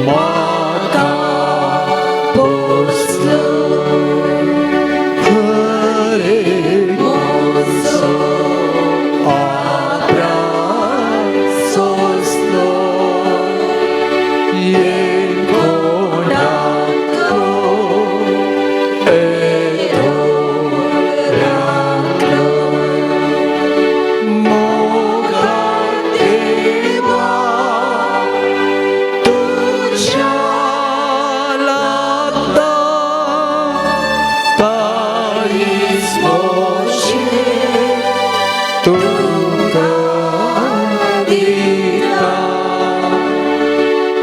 म्हाका पोसलो हरेक म्हजो आपराक सोंसलो एक कोणाक येदोळ राखलो मोगा देवा तुज्या लागता काळीज म्हजें तुका दिता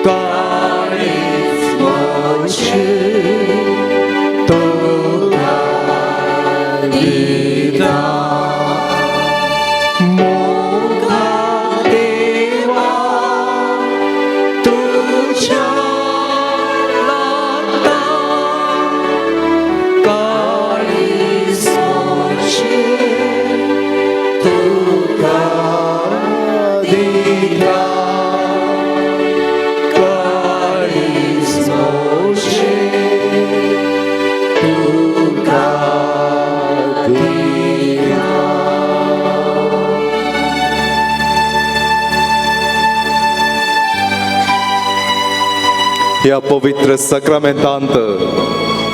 काळीज म्हजें तुका दिता मोगा देवा तुज्या लागता काळीज म्हजें तुका दिता काळीज म्हजें तुका दिता. ह्या पवित्र सक्रामेंतांत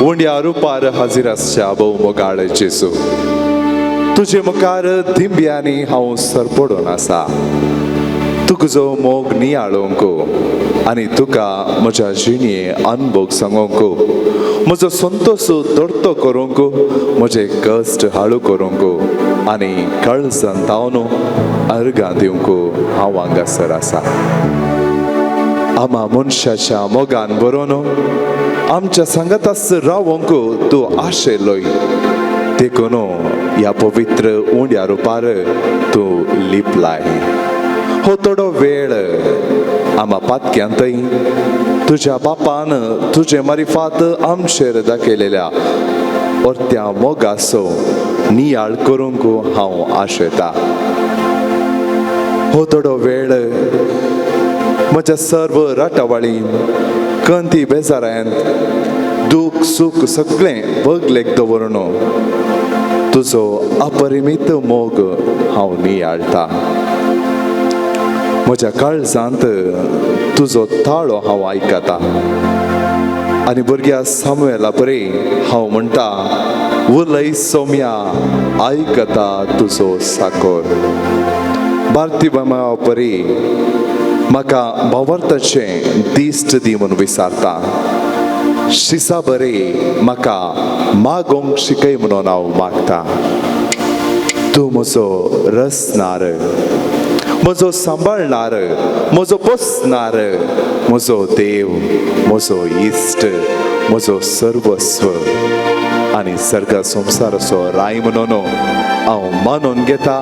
उंड्या रुपार हाजीर आसच्या भोव मोगाळ जेजू, तुजे मुखार दिंब्यांनी हांव सरपडून आसा. तुजो मोग नियाळोंक आनी तुका म्हज्या जिणये अनभोग सांगोंक, म्हजो संतोश दोडतो करूंक, म्हजे कश्ट हाळू करूंक आनी कळसन तावन अर्गां दिवंक हांव हांगासर आसा. आमा मनशाच्या मोगान बरोवन आमच्या सांगातास रावोंक तूं आशेलोय, देखून ह्या पवित्र उंड्या रुपार तूं लिपलाय. हो थोडो वेळ आमा पातक्यांतय तुज्या बापान तुजे मारिफात आमचेर दाखयलेल्या त्या मोगाचो नियाळ करूंक हांव आशेता. हो थोडो वेळ म्हज्या सर्व राटावळीन कंती बेजारांत दूख सूख सगळें बगलेक दवरून तुजो अपरिमीत मोग हांव नियाळटा. म्हज्या काळजांत तुजो ताळो हांव आयकता आनी भुरग्या सामुएला परी हांव म्हणटा, उलय सोम्या आयकता तुजो साकोर. भारती बाबा परी म्हाका भावार्थाचें दिश्ट दी म्हूण विचारता. शिसा बरी म्हाका मागोंक शिकय म्हणून हांव मागता. तूं म्हजो रसनार, म्हजो सांबाळणार, म्हजो पोसणार, म्हजो देव, म्हजो इश्ट, म्हजो सर्वस्व आनी सर्ग संवसाराचो राय म्हणून हांव मानून घेता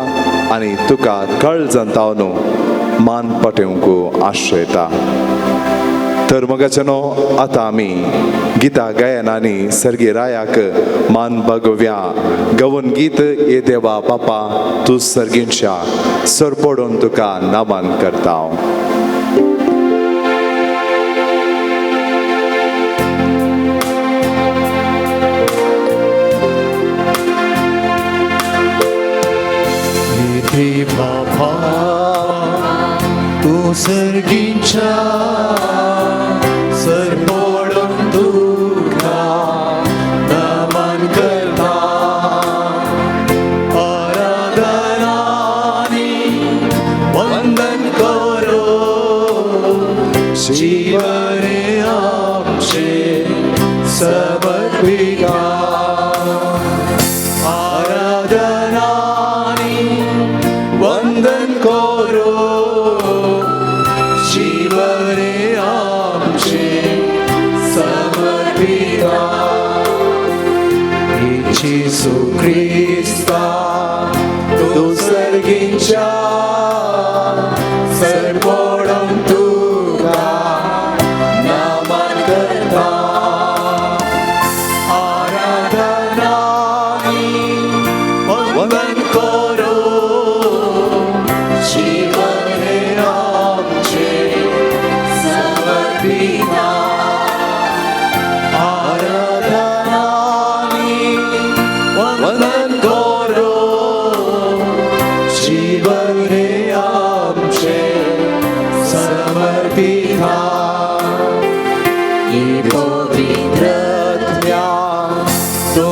आनी तुका कळजान न्हू मान पाटेवंक आश्रयता. तर मगाचे न्हू आतां आमी गीता गायनांनी सर्गी रायाक मान बागोवया. गवन गीत ये देवा बापा तूं सर्गींच्या सरपडून तुका नमन करता हांव. बापा तूं सर्गींच्या सरपडून तुका नमन करता. आराधनानी वंदन करो जीवने आमचे समर्पिता. आराधनानी वंदन करो जीवने आमचे समर्पिता. जेसू क्रिस्ता तूं सर्गींच्या सरपडून तुका नमन करता. आराधनानी वंदन करो जीवने आमचे समर्पिता.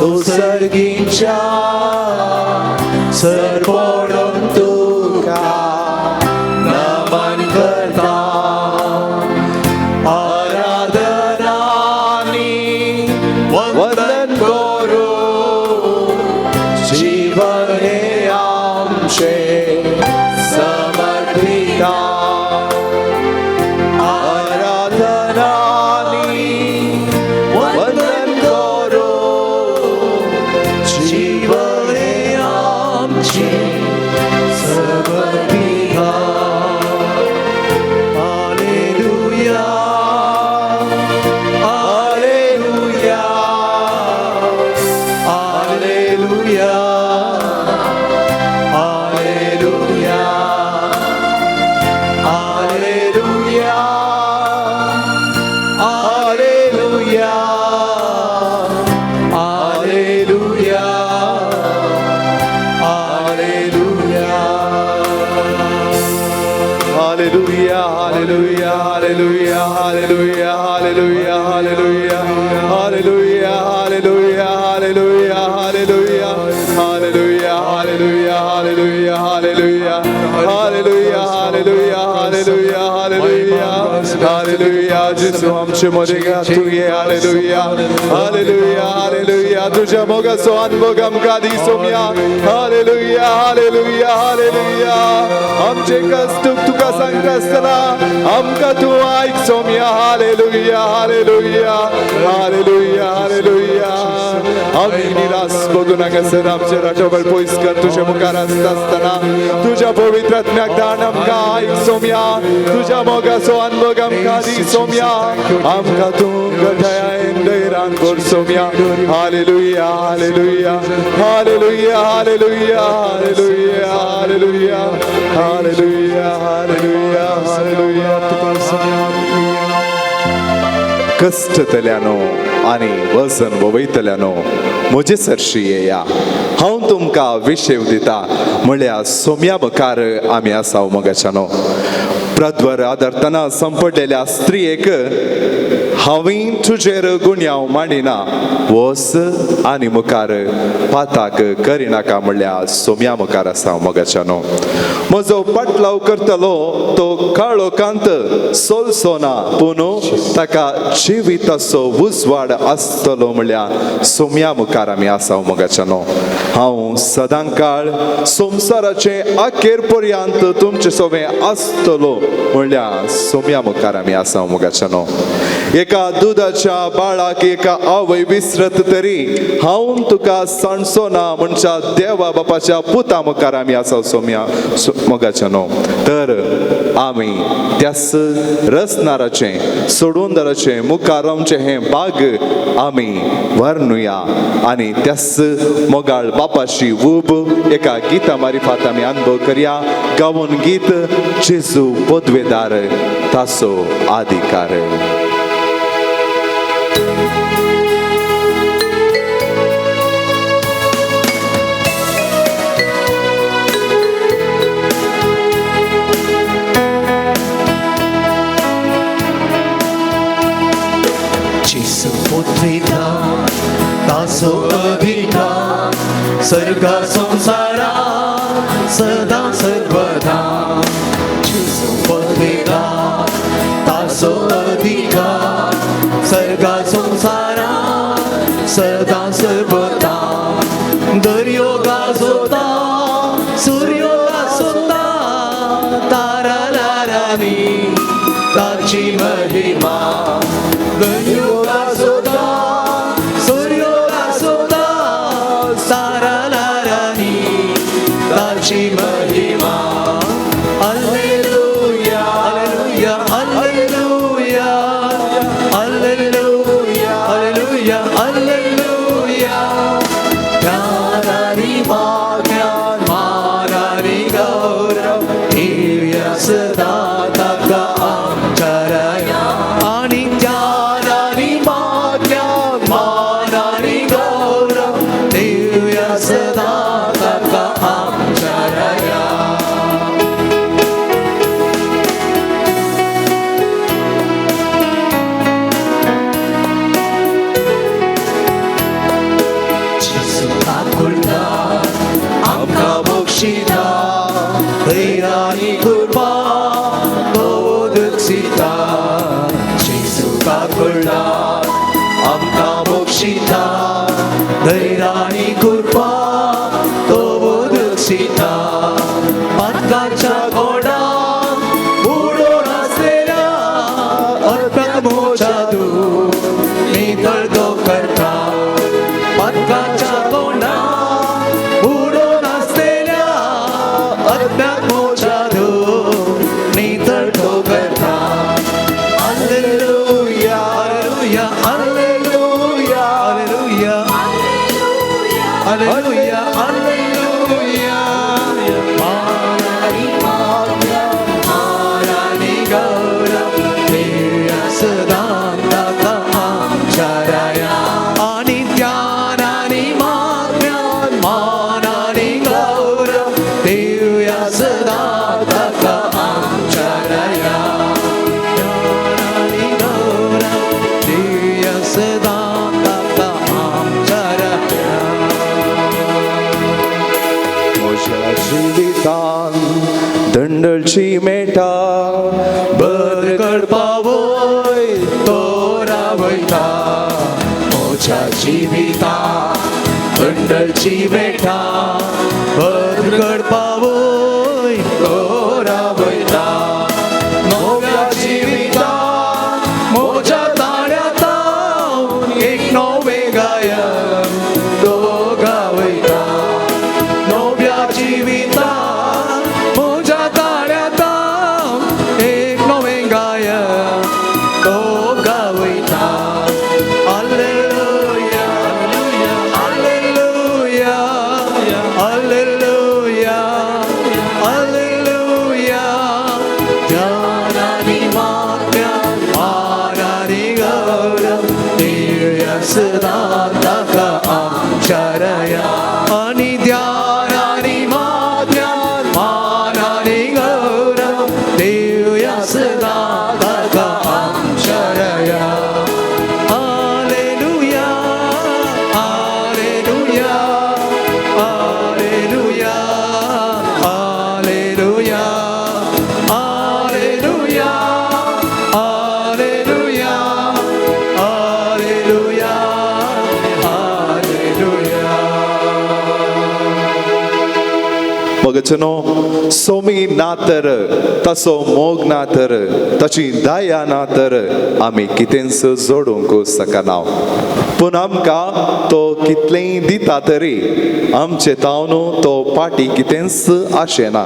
तो सर्गीच्या सरपडून तुका नमन करता. आराधनानी वंदन करू जीवन हे आमचे समर्पिता. आराधनानी वंदन करू जीवन हे आमचे समर्पिता. Hallelujah, hallelujah, hallelujah, hallelujah, hallelujah, hallelujah, hallelujah, hallelujah. Hallelujah, hallelujah, hallelujah, hallelujah, hallelujah, hallelujah, hallelujah, hallelujah, hallelujah, hallelujah, hallelujah, hallelujah, hallelujah, hallelujah, hallelujah, hallelujah, hallelujah, hallelujah, hallelujah. जेजू आमचे मदें तूं ये. Hallelujah, hallelujah, hallelujah. तुझ्या मोगाचो अनुभव आमकां दी सोम्या. Hallelujah, hallelujah, hallelujah. आमचे कश्ट तुका सांगता आसतना आमकां तूं आयक सोम्या. Hallelujah, hallelujah, hallelujah, hallelujah. आमी निराश बघून हांगासर आमचे राजोबळ पयस कर. तुज्या मुखार आसता आसतना तुज्या पवित्र आत्म्याक धाड आमकां आयक सोम्या. तुज्या मोगाचो अनुभव आमकां दी सोम्या. आमकां तूं घटायान धैर्यान कर सोम्या. Hallelujah, hallelujah, hallelujah, hallelujah, hallelujah, hallelujah, hallelujah, hallelujah, hallelujah. कश्टतल्यानो आनी वजन वयतल्यानो म्हजे सरशी येया, हांव तुमकां विशेव दिता म्हळ्यार सोम्या मुखार आमी आसा. मोगाच्यानो, प्रद्वर आदरतना संपडलेल्या स्त्रियेक हांवें तुजेर गुन्यांव मांडिना, वस आनी मुखार पाताक करिनाका म्हणल्यार सोम्या मुखार आसा. मोगाच्यानो, म्हजो पाटलाव करतलो तो काळो कांत सोलसो ना, पूण ताका जिविताचो उजवाड आसतलो म्हणल्यार सोम्या मुखार आमी आसा. मोगाच्यानो, हांव सदांकाळ संवसाराचे अखेर पर्यंत तुमचे सोबें आसतलो म्हणल्यार सोम्या मुखार आमी आसा. मोगाच्यानो, एका दुदाच्या बाळाक एका आवय विसरत तरी हांव तुका सांडचो ना म्हणच्या देवा बापाच्या पुता मुखार आमी आसा. सोम्या मोगाच्यानो, तर आमी त्याच रसनाराचें सोडूनदाराचें मुखार आमचें हें बाग आमी व्हरनुया आनी त्याच मोगाळ बापाशी उब एका गीता मारिफात आमी अनुभव करया. गावून गीत जेजू पदवेदार तासो अधिकार. जेजू पदवेदार ताचो अधिकार सर्गा संवसारा सदा सर्वदा. जेजू पदवेदार ताचो अधिकार सर्गा संवसारा सदा सर्वदा. दर्यो गाजोता सूर्यो गाजोता तारा लारांनी ताची महिमा. दर्यो गाजोता सूर्यो गाजोता तारा लारांनी ताची महिमा. Hallelujah, hallelujah, hallelujah, hallelujah, hallelujah, hallelujah. ज्ञानानी माज्ञान मानानी गौरव दिव्य सदा ताका आमच्या राया. आनी ज्ञानानी मा काकुळटात आमकां बक्षिता धैर्यानी कृपा तो बक्षिता पातकाच्या गोडान बुडोवन आसलेल्या आत्म्याक मोजा तूं नितळ तो करता पातकाच्या गोडान बुडोवन आसलेल्या आत्म्याक मोजा तूं नितळ तो करता. Alleluia, alleluia, alleluia, alleluia, alleluia. मान आनी मात्म्या, मान आनी गौरव देवया सदां ताका आमच्या राया. आनी ज्ञान आनी मात्म्या, मान आनी गौरव देवया सदां ताका आमच्या राया. ज्ञान आनी गौरव देवया सदां ताका आमच्या राया. म्हज्या जिवितान दंडळची मेटा बर करपावय तो रावयता म्हज्या जिविता दंडलची बेटा बर करपावय तो रावयता नव्या जिविता म्हज्या ताळ्यातावन एक नवें गायन तो गावयता नव्या जिविता म्हज्या ताळ्यातावन एक नवें गायन तो गावयता. Alleluia, alleluia, alleluia, alleluia. ज्ञान आनी मात्म्या, मान आनी गौरव देवया सदां ताका आमच्या राया. आनी ध्यान आनी मात्म्या, मान आनी गौरव देवया सदां ताका आमच्या राया. Alleluia, alleluia, alleluia, alleluia, alleluia, alleluia, alleluia, alleluia. मगचनो Somi ना तर ताचो मोग ना तर ताची दया ना तर आमी कितेंच जोडूंक शकना. पूण आमकां तो कितलेंय दिता तरी आमचे तावन तो पाटी कितेंच आशेना.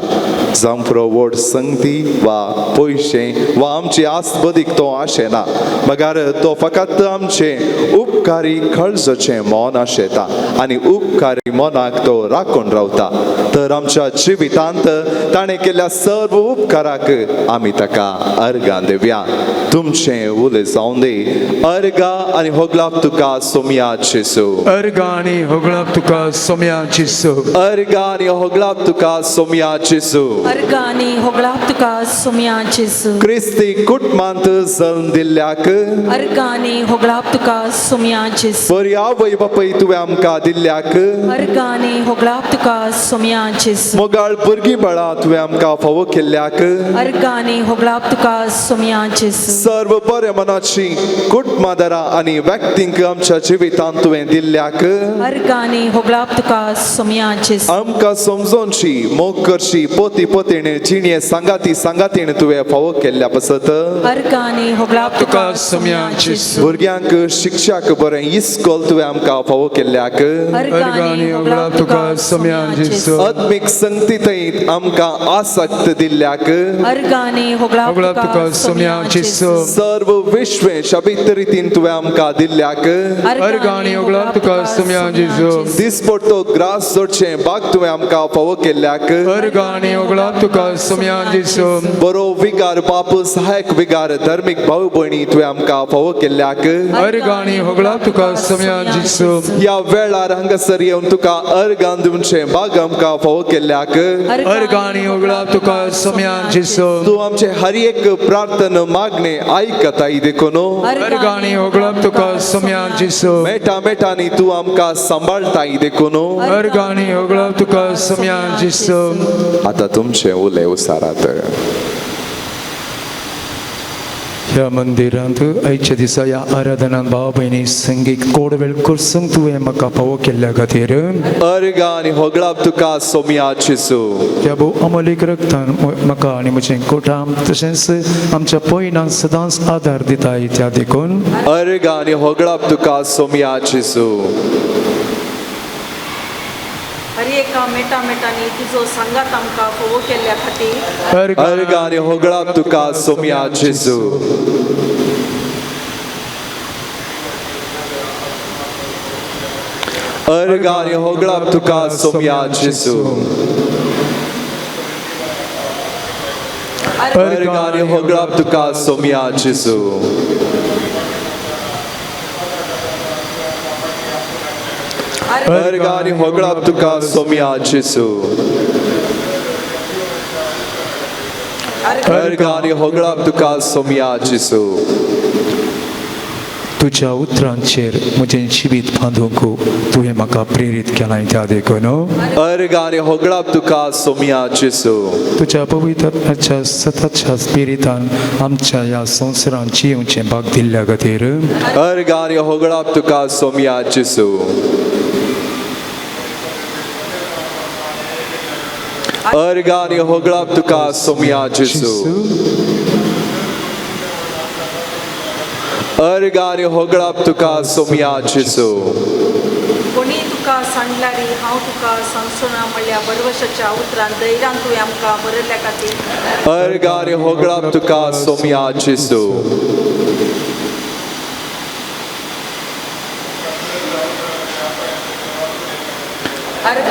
जावं व्हड संगती वा पयशे वा आमची आस बदीक तो आशेना, मगर तो फकत आमचे उपकारी खळजचें मन आशेता आनी उपकारी मनाक तो राखून रावता. तर आमच्या जिवितांत ताणें केल्ल्या सर्व उपकाराक आमी ताका अर्गां दिवया. तुमचें उले जावन दी अर्गा आनी होगलाप तुका सोमया जेसू. अर्गा आनी होगळाप तुका सोम्या जेसू. अर्गा आनी होगलाप तुका सोमया जेसू. अर्गा आनी होगळाप तुका सोम्या जेजू. क्रिस्ती कुटुंबांत जल्म दिल्ल्याक अर्गा आनी होगळाप तुका सोम्या जेजू. बरी आवय बापूय तुवें आमकां दिल्ल्याक अर्गा आनी होगळाप तुका सोम्या जेजू. मोगाळ भुरगीं बाळां तुवें आमकां फावो केल्ल्याक अर्गा आनी होगळाप तुका सोम्या जेजू. सर्व बऱ्या मनाची कुटुंबादारां आनी व्यक्तींक आमच्या जिवितांत तुवें दिल्ल्याक अर्गा आनी होगळाप तुका सोम्या जेजू. आमकां समजोनशी मोग करशी पोती पोतीण जिणये सांगाती सांगातीण तुवें फावो केल्ल्या पासत अर्गा आनी होगळाप तुका सोम्या जेजू. भुरग्यांक शिक्षाक बरें इस्कोल तुवें आमकां फावो केल्ल्याक अर्गा आनी होगळाप तुका सोम्या जेजू. आत्मीक संगती थंय आमकां आसक्त दिल्ल्याक अर्गा आनी होगळाप होगळाप तुका सोम्या जेजू. सर्व विश्व शबित रितीन तुवें आमकां दिल्ल्याक अर्गा आनी होगळाप तुका सोम्या जेजू. दिसपडतो ग्रास जोडचें बाग तुवें आमकां फावो केल्ल्याक अर्गा आनी होगळाप तुका सोम्या जेजू. बरो विगार बाप सहायक विगार धर्मीक भाव भयणी तुवें आमकां फावो केल्ल्याक अर्गा आनी होगळाप तुका सोम्या जेजू. ह्या वेळार हांगासर येवन तुका अर्गान दिवचें बाग आमकां फावो केल्ल्याक अर्गा आनी होगळाप तुका सोम्या जेजू. तूं आमचे हर एक प्रार्थना मागणे आयकताय देखून अर्गा आनी होगळाप तुका सोम्या जेजू. मेटा मेटांनी तूं आमकां सांबाळटाय देखून अर्गा आनी होगळाप तुका सोम्या जेजू. आतां तुमचें उले उसारात. ह्या ह्या मंदिरांत आयच्या दिसा ह्या आराधनान भाव भयणी संगीत कोडवेळ करसूंक तुवें म्हाका फावो केल्ल्या खातीर अर्गां आनी होगळाप तुका सोमया जेजू. त्या भोव अमोलीक रक्तान म्हाका आनी म्हजें कोठाम तशेंच आमच्या पयणान सदांच आदार दिताय त्या देखून अर्गां आनी होगळाप तुका सोमया जेजू. हर एका मेटा मेटांनी तुजो सांगात आमकां फोवो केल्ल्या खातीर अर्गां आनी होगळाप तुका सोमया जेजू. अर्गां आनी होगळाप तुका सोमया जेजू. अर्गां आनी होगळाप तुका सोमया जेजू. अर्गां आनी होगळाप तुका सोमया जेजू. अर्गां आनी होगळाप तुका सोमया जेजू. तुज्या उतरांचेर म्हजें जिवीत बांदूंक तुवें म्हाका प्रेरीत केलां त्या देखून अर्गां आनी होगळाप तुका सोमया जेजू. तुज्या पवित्र सततच्या स्पिरितान आमच्या ह्या संवसारांत जियेवचें भाग दिल्ल्या खातीर अर्गां आनी होगळाप तुका सोमया जेजू. अर्गां आनी होगळाप तुका सोमया जेजू. अर्गां आनी होगळाप तुका सोमया जेजू. कोणी तुका सांडल्यारी हांव तुका सांगचोना म्हणल्या बरवशाच्या उतरान धैर्यान तुवें आमकां बरयल्ल्या खातीर अर्गां आनी होगळाप तुका सोमया जेजू.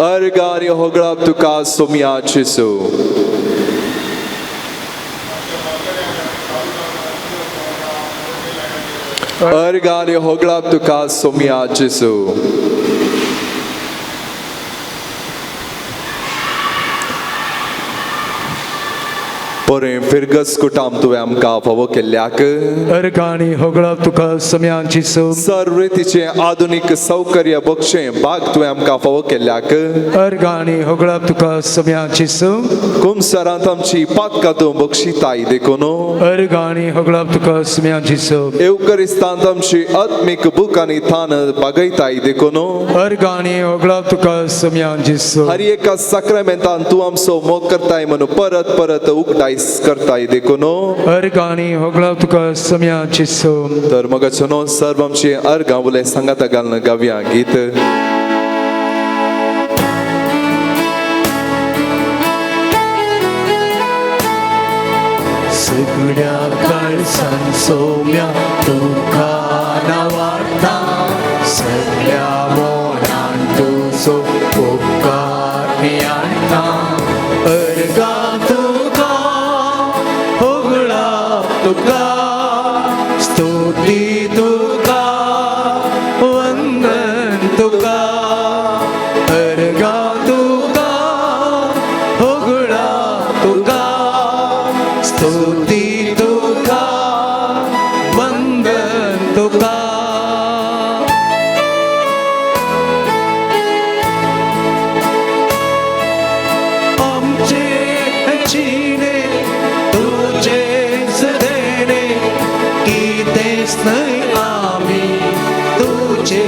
अर्गां आनी होगळाप तुका सोमया जेजू. अर्गां आनी होगळाप तुका सोमया जेजू. बरें फिरगस कुटाम तुवें आमकां फावो केल्ल्याक अर्गां आनी होगळाप तुका सोमया जेजू. सर्व रितीचें आधुनीक सौकर्य बक्षें बाग तुवें आमकां फावो केल्ल्याक अर्गां आनी होगळाप तुका सोमया जेजू. कुमसरांत आमची पातकां तूं बक्षिताय देखून अर्गां आनी होगळाप तुका सोमया जेजू. येवकरिस्तांत आमची आत्मीक भूक आनी थान बागयताय देखून अर्गां आनी होगळाप तुका सोमया जेजू. हर एका साक्रामेंतान तूं आमचो मोग करताय म्हणून परत परत उगडायस करताय देखून अर्गां आनी होगळाप तुका सोमया जेजू. तर मगाचो न्हू सर्व आमची अर्गां उलय सांगाता घालून गावया गीत. सगळ्या काळसान सोम्या तुका नावाडटा सगळ्या मोनान तुजो उपकार नियाळटा अर्गां तुका होगळाप तुका स्तुती तुका वंदन तुका अर्गां तुका होगळाप तुका स्तुती तुका वंदन तुका. आमचे जिणे तुझेच देणे कितेंच न्हय आमी तुझे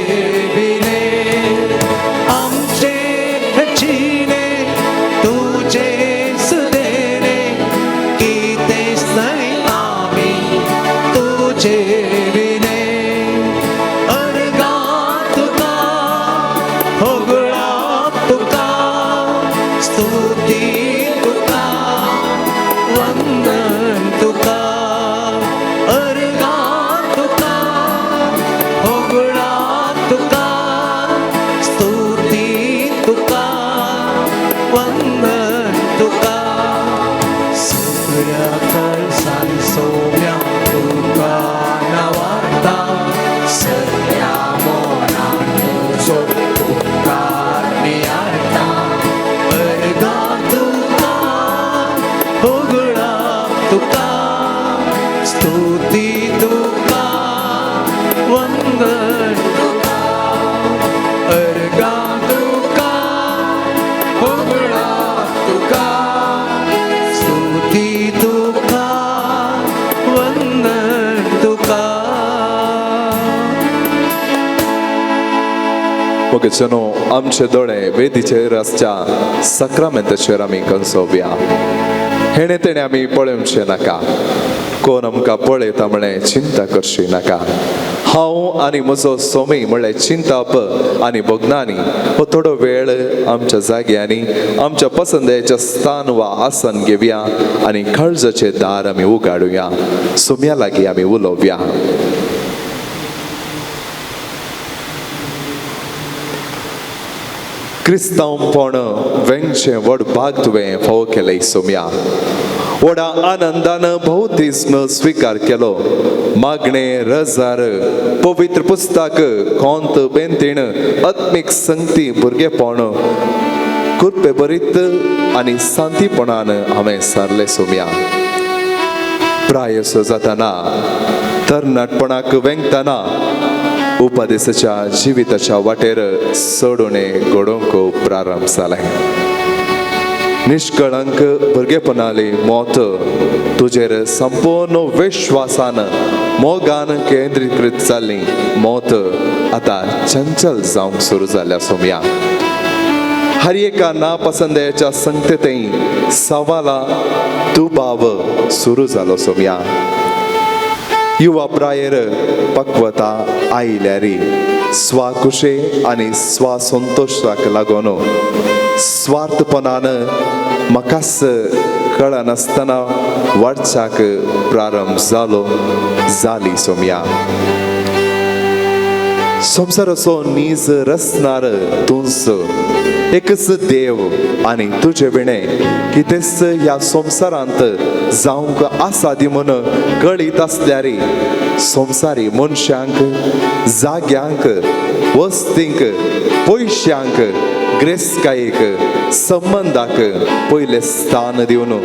विणे आमचे जिणे तुझेच देणे कितेंच न्हय आमी तुझे विणे. मोगेच्यानो आमचे दोळे वेदीचेर आसच्या सक्रामेंताचेर आमी कंसोवया. हेणे तेणे आमी पळोवचें नाका, कोण आमकां पळयता म्हळें चिंता करची नाका. हांव आनी म्हजो सोमी म्हळ्यार चिंताप आनी भोगनांनी हो थोडो वेळ आमच्या जाग्यांनी आमच्या पसंदेच्या स्थान वा आसन घेवया आनी काळजाचें दार आमी उगाडुया. सोम्या लागीं आमी उलोवया. क्रिस्तांवपण वेंगचें व्हड भाग तुवें फावो केलें सोम्या. व्हडा आनंदान भौतिज्म स्विकार केलो. मागणे रजार पवित्र पुस्तक कोंत बेंतीण आत्मीक संगती भुरगेपण कृपे बरीत आनी शांतीपणान हांवें सारलें सोम्या. प्रायसो जाताना तरणाटपणाक वेंगतना उपदेसाच्या जिविताच्या वाटेर चड उणें घडोवंक प्रारंभ जालें. निष्कळंक भुरगेपणाली मौत तुजेर संपूर्ण विश्वासान मोगान केंद्रीकृत जाल्ली मौत आतां चंचल जावंक सुरू जाल्या सोम्या. हर एका नापसंदयाच्या संगतेतय सवाला दुबाव सुरू जालो सोम्या. युवा प्रायेर पक्वता आयल्यारी स्वाकुशे आनी स्वासंतोशाक लागून स्वार्थपणान म्हाकाच कळनासतना वाडच्याक प्रारंभ जालो जाली सोम्या. संवसाराचो नीज रचणार तूंच एकच देव आनी तुजे विणें कितेंच ह्या संवसारांत जावंक आसा दी म्हूण कळीत आसल्यारी संवसारी मनशांक जाग्यांक वस्तींक पयशांक ग्रेसकायेक संबंदाक पयलें स्थान दिवन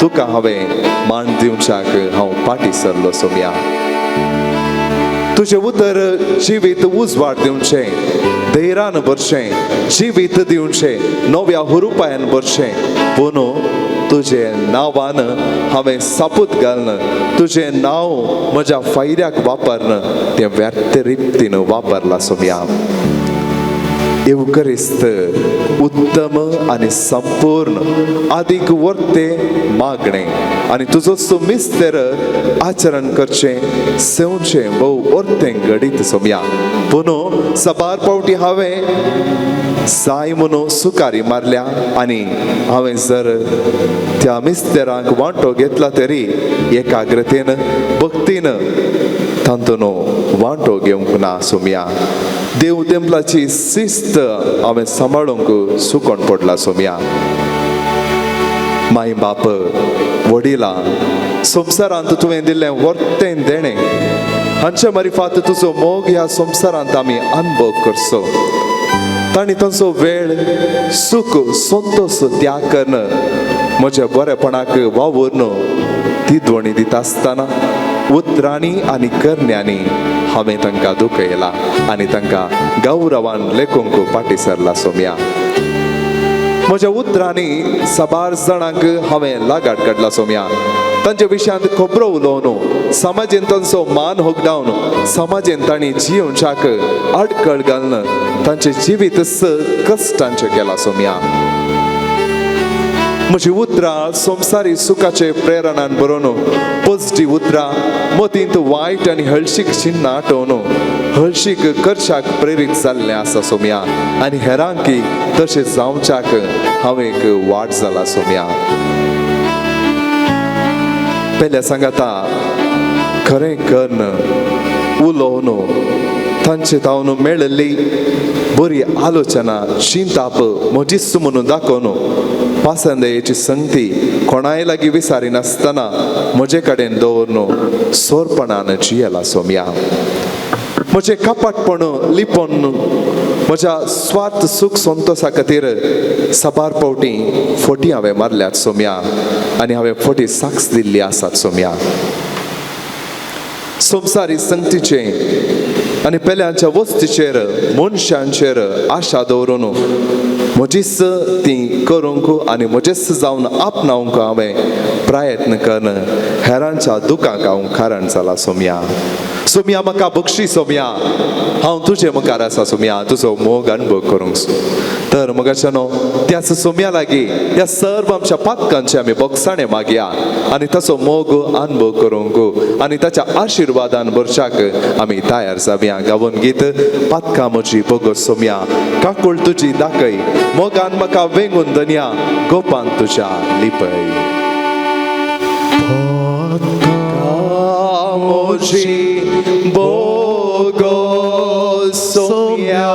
तुका हांवें मान दिवच्याक हांव फाटीं सरलो सोम्या. तुजें उतर जिवीत उजवाड दिवचें, धैर्यान भरचें, जिवीत दिवचें, नव्या हुरुपायान भरचें. पूण तुजें नांवान हांवें सापूत घालन, तुजें नांव म्हज्या फायद्याक वापरन तें व्यर्थ रितीन वापरलां सोम्या. येवकरिस्त उत्तम आनी संपूर्ण आदीक वर्ते मागणें आनी तुजो मिस्तेर आचरण करचें सेवचें भोव वर्तें घडीत सोम्या. पूण सबार पावटी हांवें साय म्हणून सुकारी मारल्या आनी हांवें जर त्या मिस्तेरांक वांटो घेतला तरी एकाग्रतेन भक्तीन तातूंत वांटो घेवंक ना सोम्या. देव तेंपलाची शिस्त हांवें सांबाळूंक सुकोन पडला सोम्या. माय बाप वडिलां संवसारांत तुवें दिल्लें वर्तें देणें हांचे मारिफात तुजो मोग ह्या संवसारांत आमी अनुभव करचो. तांणी तांचो वेळ सुख संतोश त्याग करून म्हज्या बरेपणाक वावुरून ती द्वणी दिता आसतना उतरांनी आनी करण्यांनी हांवें तांकां दुखयला आनी तांकां गौरवान लेखूंक फाटीं सरला सोम्या. म्हज्या उतरांनी साबार जाणांक हांवें लागाट काडला सोम्या. तांच्या विशयांत खबरो उलोवन समाजेन तांचो मान होगडावन समाजेन तांणी जियोवच्याक आडखळ घालून तांचें जिवीत कश्टांचें केलां सोम्या. म्हजी उतरां संवसारी सुखाचे प्रेरणान बरोवन पॉझिटीव उतरां मतींत वायट आनी हळशीक चिन्नां आठोवन हळशीक करच्याक प्रेरीत जाल्लें आसा सोम्या. आनी हेरांकी तशें जावच्याक हांव एक वाट जाला सोम्या. पेल्या सांगाता खरें कन्न उलोवन तांचे तावन मेळिल्ली बरी आलोचना चिंताप म्हजीच म्हणून दाखोवन पासंदयेची संगती कोणाय लागीं विसारिनासतना म्हजे कडेन दवरून सोरपणान जियेला सोम्या. म्हजें कपाटपण लिपोवन म्हज्या स्वार्थ सुख संतोशा खातीर साबार फावटी फटी हांवें मारल्यात सोम्या आनी हांवें फटी साक्ष दिल्ली आसात सोम्या. संवसारी संगतीचे आनी पेल्यांच्या वस्तीचेर मनशांचेर आशा दवरून म्हजीच ती करूंक आनी म्हजेच जावन आपणावंक हांवें प्रयत्न करून हेरांच्या दुखांक हांव कारण जाला सोम्या. सोम्या म्हाका बक्षी सोम्या, हांव तुजे मुखार आसा सोम्या, तुजो मोग अनुभव करूंक. तर मगाच्यानो त्याच सोम्या लागीं ह्या सर्व आमच्या पातकांचे आमी बोगसाणे मागया आनी ताचो मोग अनुभव करूंक आनी ताच्या आशिर्वादान भरच्याक आमी तयार जावया. गावन गीत पातकां म्हजी बोगस सोम्या, काकूळ तुजी दाखय, मोगान म्हाका वेंगून धनया, गोपान तुज्या लिपय. म्हजी बोगस सोम्या,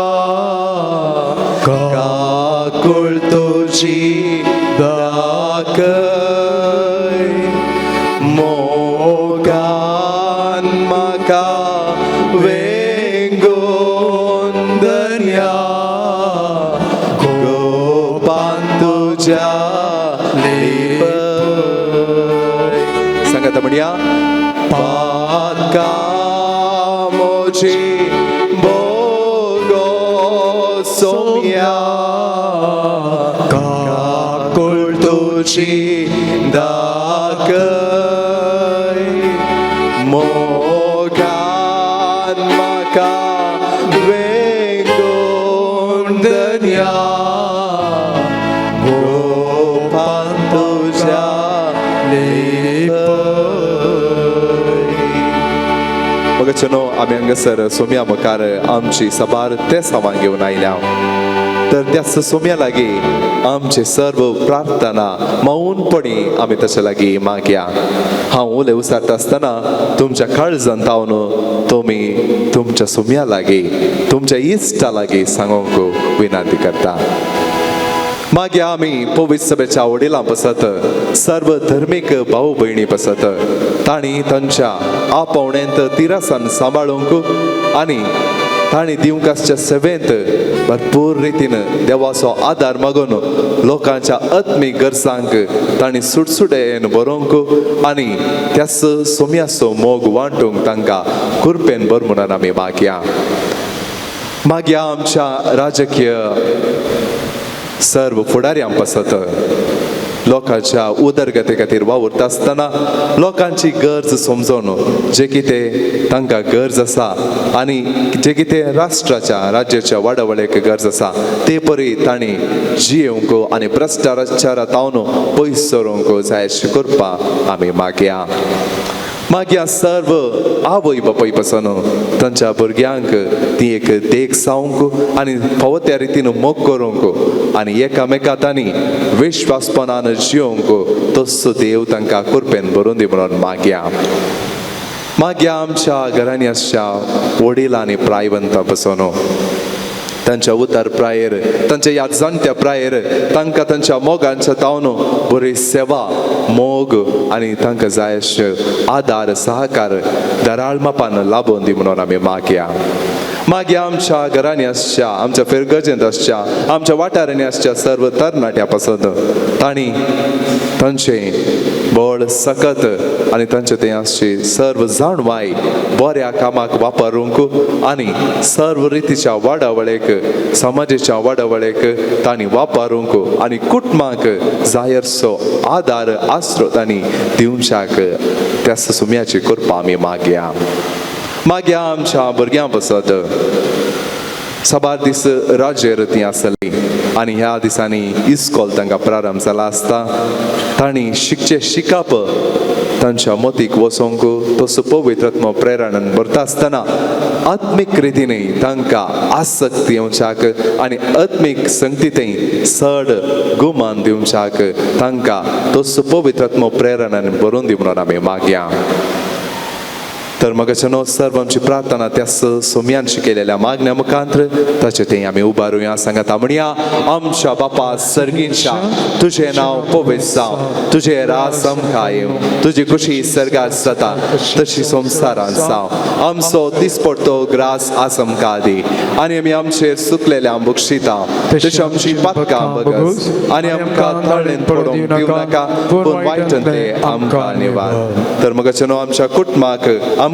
काकूळ तुजी दाखय, मोगान म्हाका वेंगून धनया, गोपान तुज्या लिपय. सांगात म्हणया, पातकां म्हजी बोगस सोम्या, काकूळ तुजी दाखय, मोगान म्हाका वेंगून धनया, गोपान तुज्या लिपय. मगाच्यानो आमी हांगासर सोम्या मुखार आमची साबार तेसावां घेवन आयल्या. तर त्या सोम्या लागीं आमचे सर्व प्रार्थना मौनपणी आमी ताच्या लागीं मागया. हांव उले उसारता आसतना तुमच्या काळजान तावन तुमी तुमच्या सोम्या लागीं, तुमच्या इश्टा लागीं सांगूंक विनंती करता. मागीर आमी पवित्र सभेच्या वडिलां पसत, सर्व धर्मीक भाऊ भयणी पसत, तांणी तांच्या आपोवण्यांत तिरासान सांबाळूंक आनी तांणी दिवंक आसच्या सेवेंत भरपूर रितीन देवाचो आदार मागून लोकांच्या आत्मीक गरजांक तांणी सुटसुटेन बरोवंक आनी त्याच सोम्याचो मोग वांटूंक तांकां कुरपेन बर म्हणून आमी मागया. मागीर आमच्या राजकीय सर्व फुडाऱ्यां पासत, लोकांच्या उदरगती खातीर वावुरता आसतना लोकांची गरज समजून जे कितें तांकां गरज आसा आनी जे कितें राष्ट्राच्या राज्याच्या वाडावळेक गरज आसा ते परी तांणी जियेवंक आनी भ्रश्टाचारा तावन पयस सरूंक जाय अशें करपाक आमी मागया. मागीर सर्व आवय बापूय पासून तांच्या भुरग्यांक ती एक देख जावंक आनी फावो त्या रितीन मोग करूंक आनी एकामेका तांणी विश्वासपणान जियोंक तसो देव तांकां कुरपेन भरून दी म्हणून मागया. मागीर आमच्या घरांनी आसच्या वडील आनी प्रायवंता पासून तांच्या उतार प्रायेर, तांच्या ह्या जाणट्या प्रायेर तांकां तांच्या मोगांच्या तावन बरी सेवा, मोग आनी तांकां जाय अशें आदार सहकार दराळ मापान लाबोवन दी म्हणून आमी मागया. मागीर आमच्या घरांनी आसच्या, आमच्या फिरगजेंत आसच्या, आमच्या वाठारांनी आसच्या सर्व तरणाट्या पासून तांणी तांचें बळ सकत आनी तांचे तें आसची सर्व जाणवाय बऱ्या कामाक वापरूंक आनी सर्व रितीच्या वाडावळेक, समाजाच्या वाडावळेक तांणी वापरूंक आनी कुटुंबाक जायरसो आदार आसरो तांणी दिवच्याक त्या सुम्याची कृपा आमी मागया. मागीर आमच्या भुरग्यां पासत, साबार दीस राजेर ती आसली आनी ह्या दिसांनी इस्कोल तांकां प्रारंभ जाला आसता. तांणी शिकचें शिकप तांच्या मतीक वचोंक तसो पवित्र प्रेरणान भरता आसतना आत्मीक रितीन तांकां आसक्ती येवच्याक आनी आत्मीक संगतींत चड गुमान दिवच्याक तांकां तसो पवित्र प्रेरणान भरून दी म्हणून आमी मागया. तर मगाच्यानो सर्व आमची प्रार्थना त्या सोम्यान शिकयलेल्या मागण्या मुखांत्र ताचे ते आमी उबारुया. सांगात म्हणया, आमच्या बापा सर्गींच्या, तुझें नांव पवित्र जावं, तुजें राज आमकां येवं, तुजी खुशी सर्गात जाता तशी संवसारांत जावं. आमचो दिसपडतो ग्रास आज आमकां दी आनी आमी आमचेर सुकलेल्या बक्षिता तशी आमची पातकां बगस आनी आमकां ताळेन पडोवंक दिवं नाका, पूण वायटंतले आमकां निवार. तर मगाच्यानो आमच्या कुटुंबाक, आमकां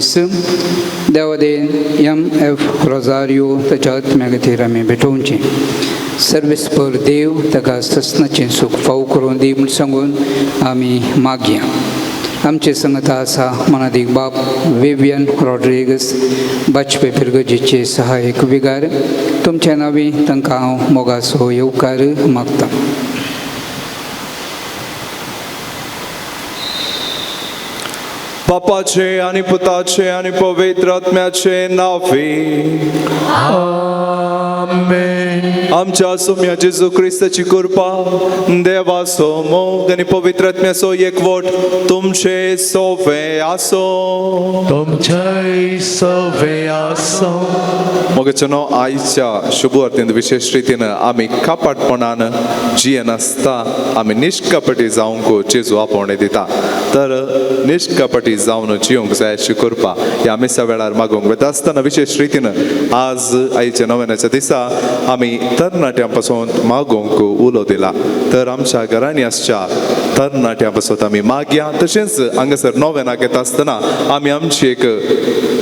मीस देवादेन एम एफ रोजारियो ताच्या आत्म्या खातीर आमी भेटोवचें. सर्वेस्पर देव ताका ससनाचें सूख फावो करून दी म्हूण सांगून आमी मागया. आमचे संगता आसा मनादीक बाप वेवियन रॉड्रिगस बाजपे फिरगजीचे सहायक विगार. तुमच्या नांवी तांकां हांव मोगाचो येवकार मागता. बापाचे आनी पुताचे आनी पवित्र आत्म्याचे नांवे. आमेन. आमच्या सोम्या जेजू क्रिस्ताची कृपा, देवाचो मोग आनी पवित्र आत्म्याचो एकवट तुमचे सोवे आसो. तुमचेय सवे आसो. मोगाचेनो, आयच्या शुभ आरतींत विशेश रितीन आमी कपाटपणान जियेनासता आमी निष्कपटी जावंक जेजू आपोवणें दिता. तर निष्कपटी जावन जिवंक जाय अशी कृपा ह्या मिसा वेळार मागूंक वता आसतना विशेश रितीन आज आयच्या नव्याच्या दिसा आमी तरणाट्यां पासून मागूंक उलो दिला. तर आमच्या घरांनी आसच्या तरणाट्यां पासून आमी मागया. तशेंच हांगासर नव्यानाक येता आसतना आमी आमची एक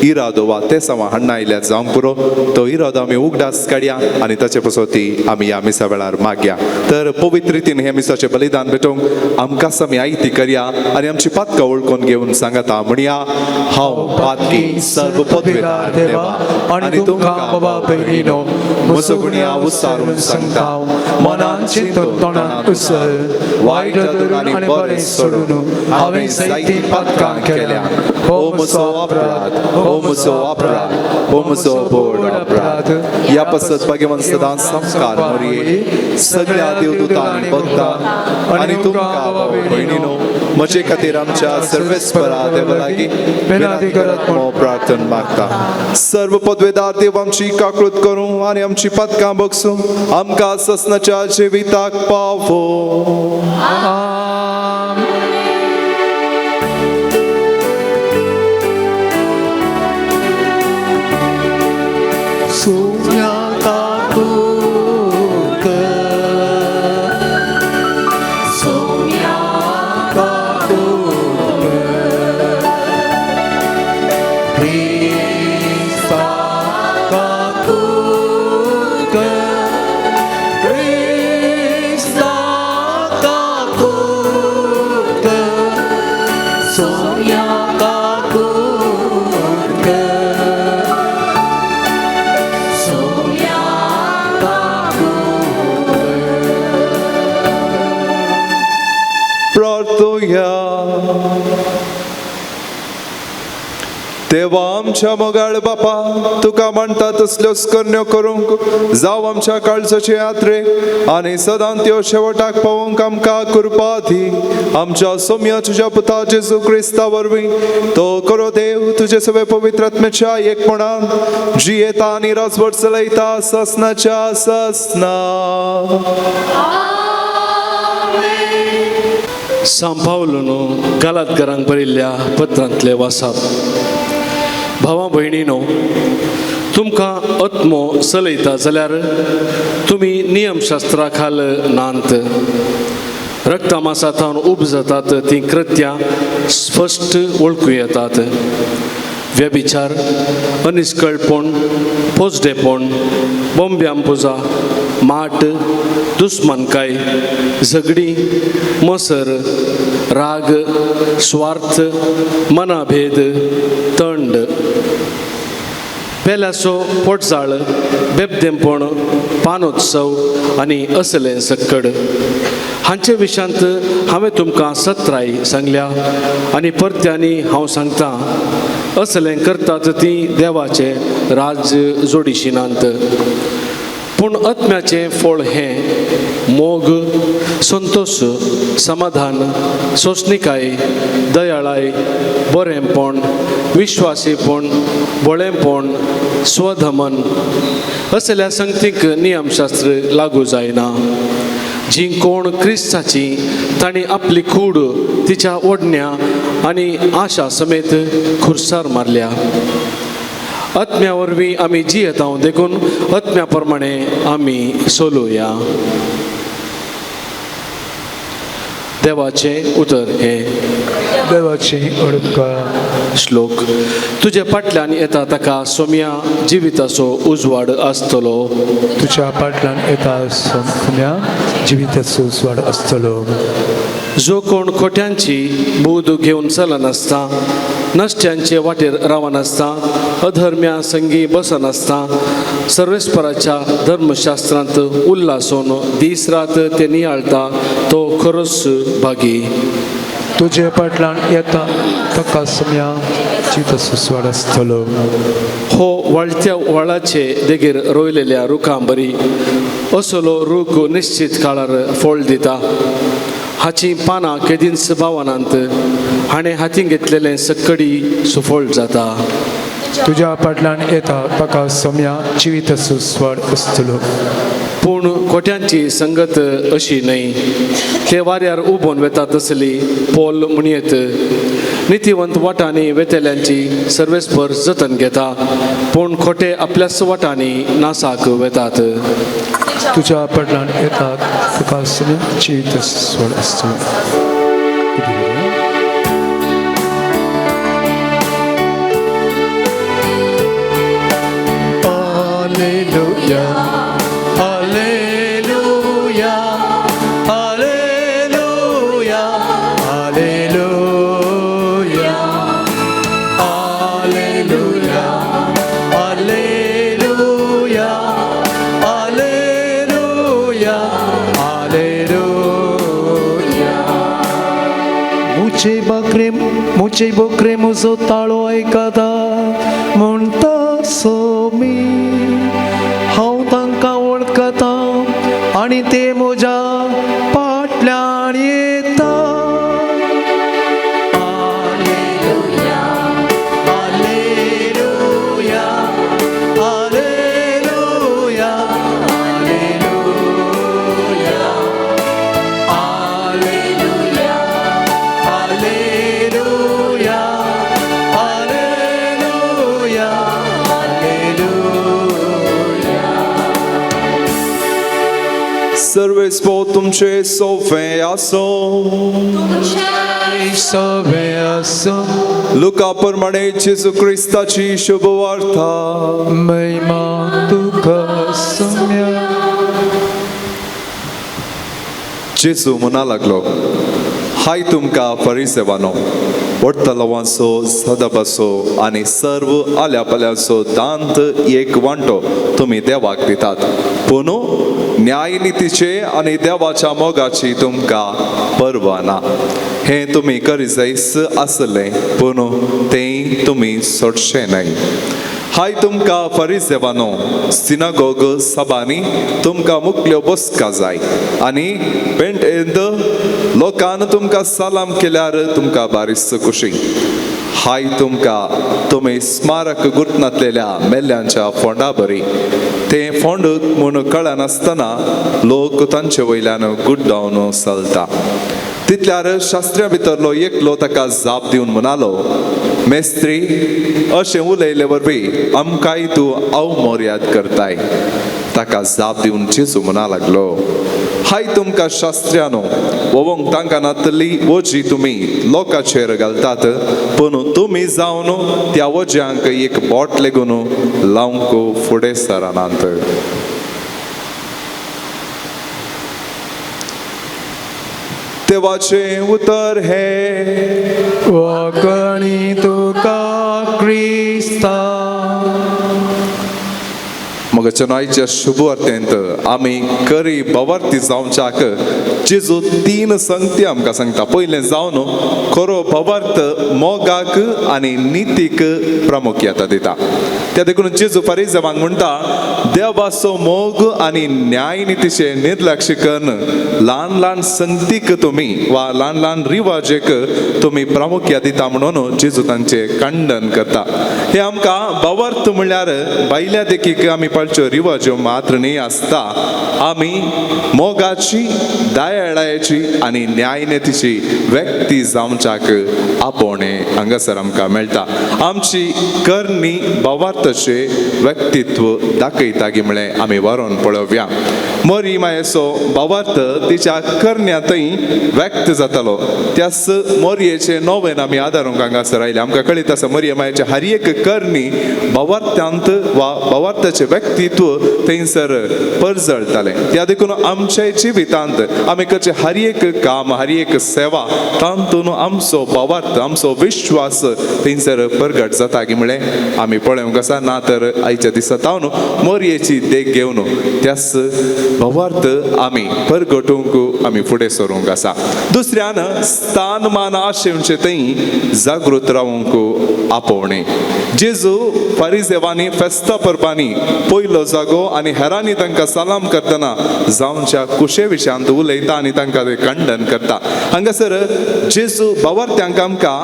इरादो वा तेसांव हाडणा आयल्यार जावंक पुरो, तो इरादो आमी उगडास काडया आनी ताचे पासत ती आमी ह्या मिसा वेळार मागया. तर पवित्र रितीन हे मिसाचें बलिदान भेटोवंक आमकांच आमी आयती करया आनी आमची पातकां वळखून घेवन सांगता म्हणया, हांव पातकी सर्व पदवेदार देवा आनी तुमकां बाबा भयणीनो म्हजो गुण्या उसारून सांगता, मनान चिंतून तोंडान उसळ वायट धरून आनी बरें सोडून हांवें जायतीं पातकां केल्या. हो म्हजो अपराध, हो म्हजो अपराध, हो म्हजो व्हड अपराध. ह्या पासत भाग्यवान सदां संस्कार मोरये, सगळ्या देवदूतांनी भक्ता आनी तुमकां भयणीनो म्हजे खातीर आमच्या सर्वेस्परा देवा लागीं विनंती करत म्हूण प्रार्थना मागता. सर्व पदवेदार देव आमची काकृत करूं आनी आमची पातकां बगसूं आमकां ससनाच्या जिविताक पावो. सुम्या काकूत, सुम्या काकूत, क्रिस्ता काकूत, क्रिस्ता काकूत, सुम्या काकूत, सुम्या काकूत. प्रार्थुया. देवा आमच्या मोगाळ बापा, तुका म्हणटा तसल्योच करण्यो करूंक जावं आमच्या काळजाचे यात्रे आनी सदां त्यो शेवटाक पावोवंक आमकां कृपा दी. आमच्या सोम्या तुज्या पुता जेजू क्रिस्ता वरवीं तो करो देव तुजे सगळे पवित्र आत्म्याच्या एकपणान जियेता आनी राजवट चलयता ससनाच्या ससना. सांपावलून गालातकारांक बरयल्ल्या पत्रांतले वासाप. भावा भयणीनो, तुमकां आत्मो चलयता जाल्यार तुमी नियमशास्त्रा खाल नांत. रक्तमासा थावन उपजतात तीं कृत्यां स्पश्ट वळखूं येतात. व्यभिचार, अनिस्कळपण, पोजडेपण, बोंब्यां पुजा, माट, दुस्मानकाय, झगडीं, मसर, राग, स्वार्थ, मनाभेद, तंड, पेल्याचो पोटजाळ, बेबदेंपण, पानोत्सव आनी असलें सक्कड हांचे विशयांत हांवें तुमकां सत्राय सांगल्या आनी परत्यांनी हांव सांगता, असलें करतात तीं देवाचें राज्य जोडिशिनात. पूण आत्म्याचें फळ हें मोग, संतोश, समाधान, सोंसणिकाय, दयाळाय, बरेंपण, विश्वासीपण, भोळेपण, स्वधमन. असल्या संगतीक नियमशास्त्र लागू जायना. जीं कोण क्रिस्ताची तांणी आपली कूड तिच्या ओडण्या आनी आशा समेत खुर्सार मारल्या. आत्म्या वरवीं आमी जियेता देखून आत्म्या प्रमाणे आमी सोलुया. देवाचें उतर हें. देवाची उपकार. श्लोक. तुजे फाटल्यान येता ताका सोम्या जिविताचो उजवाड आसतलो. तुज्या फाटल्यान येता सोम्या जिविताचो उजवाड आसतलो. जो कोण खोट्यांची बूद घेवन चलनासता, नश्ट्यांचे वाटेर रावनासता, अधर्म्या संगी बसनासता, सर्वेस्पराच्या धर्मशास्त्रांत उल्हासोन दीस रात ते नियाळता तो खरोच भागी. तुजे फाटल्यान येता ताका सोम्या जिविताचो उजवाड आसतलो. हो वळत्या वळाचे देगेर रोयलेल्या रुखां बरी असलो रूख निश्चित काळार फळ दिता. हाचीं पानां केदींच बावनांत, हाणें हातीं घेतलेलें सक्कडी सुफळ जाता. तुज्या फाटल्यान येता ताका सोम्या जिविताचो उजवाड आसतलो. पूण खोट्यांची संगत अशी न्हय, ते वाऱ्यार उबोन वेता तसली पोल म्हणयेत. नितीवंत वाटांनी वेतेल्यांची सर्वेस्पर जतन घेता, पूण खोटे आपल्याच वाटांनी नासाक वेतात. तुज्या फाटल्यान येता ताका सोम्या जिविताचो उजवाड आसतलो. Alleluia, Alleluia, Alleluia, Alleluia, Alleluia, Alleluia, Alleluia, Alleluia. मुचे बकरे म्हजो ताळो आयकता म्हणटा सोमी, हांव तांकां वळखता आनी ते म्हज्या फाटल्यान येता. Alleluia, Alleluia, Alleluia, Alleluia, Alleluia, Alleluia, Alleluia, Alleluia. सर्वेस्पो तुमचे सोफे आसो. सगळें आसूं. लुका प्रमाणे जेजू क्रिस्ताची शुभवार्ता. महिमा तुका सोम्या. जेजू म्हणा लागलो, हाय तुमकां फरिसेवानो, वट्टलवांचो सदबाचो आनी सर्व आल्या पाल्याचो दांत एक वांटो तुमी देवाक दितात, पूण न्यायनितीचे आनी देवाच्या मोगाची तुमकां पर्वा ना. हें तुमी करी जायस आसलें, पूण तें तुमी सोडचें न्हय. हाय तुमकां फरिसेवानो, सिनागोग सभांनी तुमकां मुकल्यो बसका जाय आनी पेंटेंत लोकान तुमकां सलाम केल्यार तुमकां बारीस खुशी. हाय तुमकां, तुमी स्मारक गुंतनातलेल्या मेल्ल्यांच्या फोंडा बरी, ते फोंड म्हूण कळनासतना लोक तांचे वयल्यान गुड्डावन चलता. तितल्यार शास्त्र्या भितरलो एकलो ताका जाप दिवन म्हणालो, मेस्त्री, अशें उलयले वरवीं आमकांय तूं अवमर्याद करताय. ताका जाप दिवन जेजू म्हणा लागलो, हाय तुमकां शास्त्र्यानो, वोवंक तांकां नातली वजी तुमी लोकांचेर घालतात, पूण तुमी जावन त्या वज्यांक एक बोट लेगून लावंक फुडें सरनात. देवाचें उतर हें. वाकणी तुका क्रिस्ता. मग चनायच्या शुभवार्तेंत आमी करी भवार्थी जावच्याक जेजू तीन संगती आमकां सांगता. पयलें जावन खरो भवार्थ मोगाक आनी नितीक प्रामुख्यता दिता. त्या देखून जेजू फारीजवांक म्हणटा, देवाचो मोग आनी न्यायनितीचें निर्लक्ष करून ल्हान ल्हान संगतीक तुमी वा ल्हान ल्हान रिवाजेक तुमी प्रामुख्य दिता म्हणून जेजू तांचें खंडन करता. हें आमकां भवार्थ म्हणल्यार भायल्या देखीक आमी पळचे पाळच्यो रिवाज्यो मात्र न्ही आसता, आमी मोगाची, दयाळायेची आनी न्यायनेतीची व्यक्ती जावच्याक आपोवणें हांगासर आमकां मेळटा. आमची करणी भावार्थाचें व्यक्तित्व दाखयता गी म्हळें आमी वरोवन पळोवया. मरी मायेचो भावार्थ तिच्या करण्यांतय व्यक्त जातालो. त्याच मोरयेचे नोवेन आमी आदारूंक हांगासर आयले. आमकां कळीत आसा मरिये मायेचे हर एक करणी भावार्थांत वा भावार्थाचें व्यक्तित्व थंयसर परजळटालें. त्या देखून आमच्या जिवितांत आमी करचें हर एक काम, हर एक सेवा तातूंत आमचो भावार्थ, आमचो विश्वास थंयसर प्रगट जाता की म्हळें आमी पळोवंक आसा. ना तर आयच्या दिसा तावन मोरयेची देख घेवन त्याच भावार्थ आमी परगटूंक आमी फुडें सरूंक आसा. दुसऱ्यान स्थान मान आशेवचें थंय जागृत रावंक आपोवणें. जेजू फारिजेवांनी फेस्ता परबांनी पयलो जागो आनी हेरांनी तांकां सलाम करतना जावच्या कुशे विशयांत उलयता आनी तांकां ते खंडन करता. हांगासर जेजू भावार्थ्यांक आमकां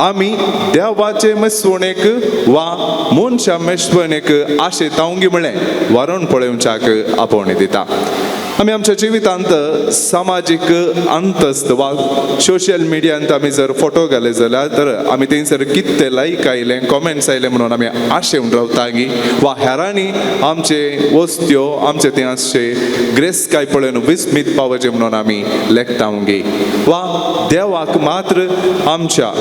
आमी देवाचे मेसवणेक वा मनशा मेसवणेक आशेतावंगी म्हळें वारोवन पळोवच्याक आपोवणें दिता. आमी आमच्या जिवितांत सामाजीक अंतस्त वा सोशल मिडियांत आमी जर फोटो घाले जाल्यार तर आमी थंयसर कितें लायक आयले, कॉमेंट्स आयले म्हणून आमी आशेवन रावता गी वा हेरांनी आमचे वस्त्यो, आमचे थंय आसचे ग्रेसकाय पळोवन विस्मीत पावचें म्हणून आमी लेखता गी वा देवाक मात्र आमच्या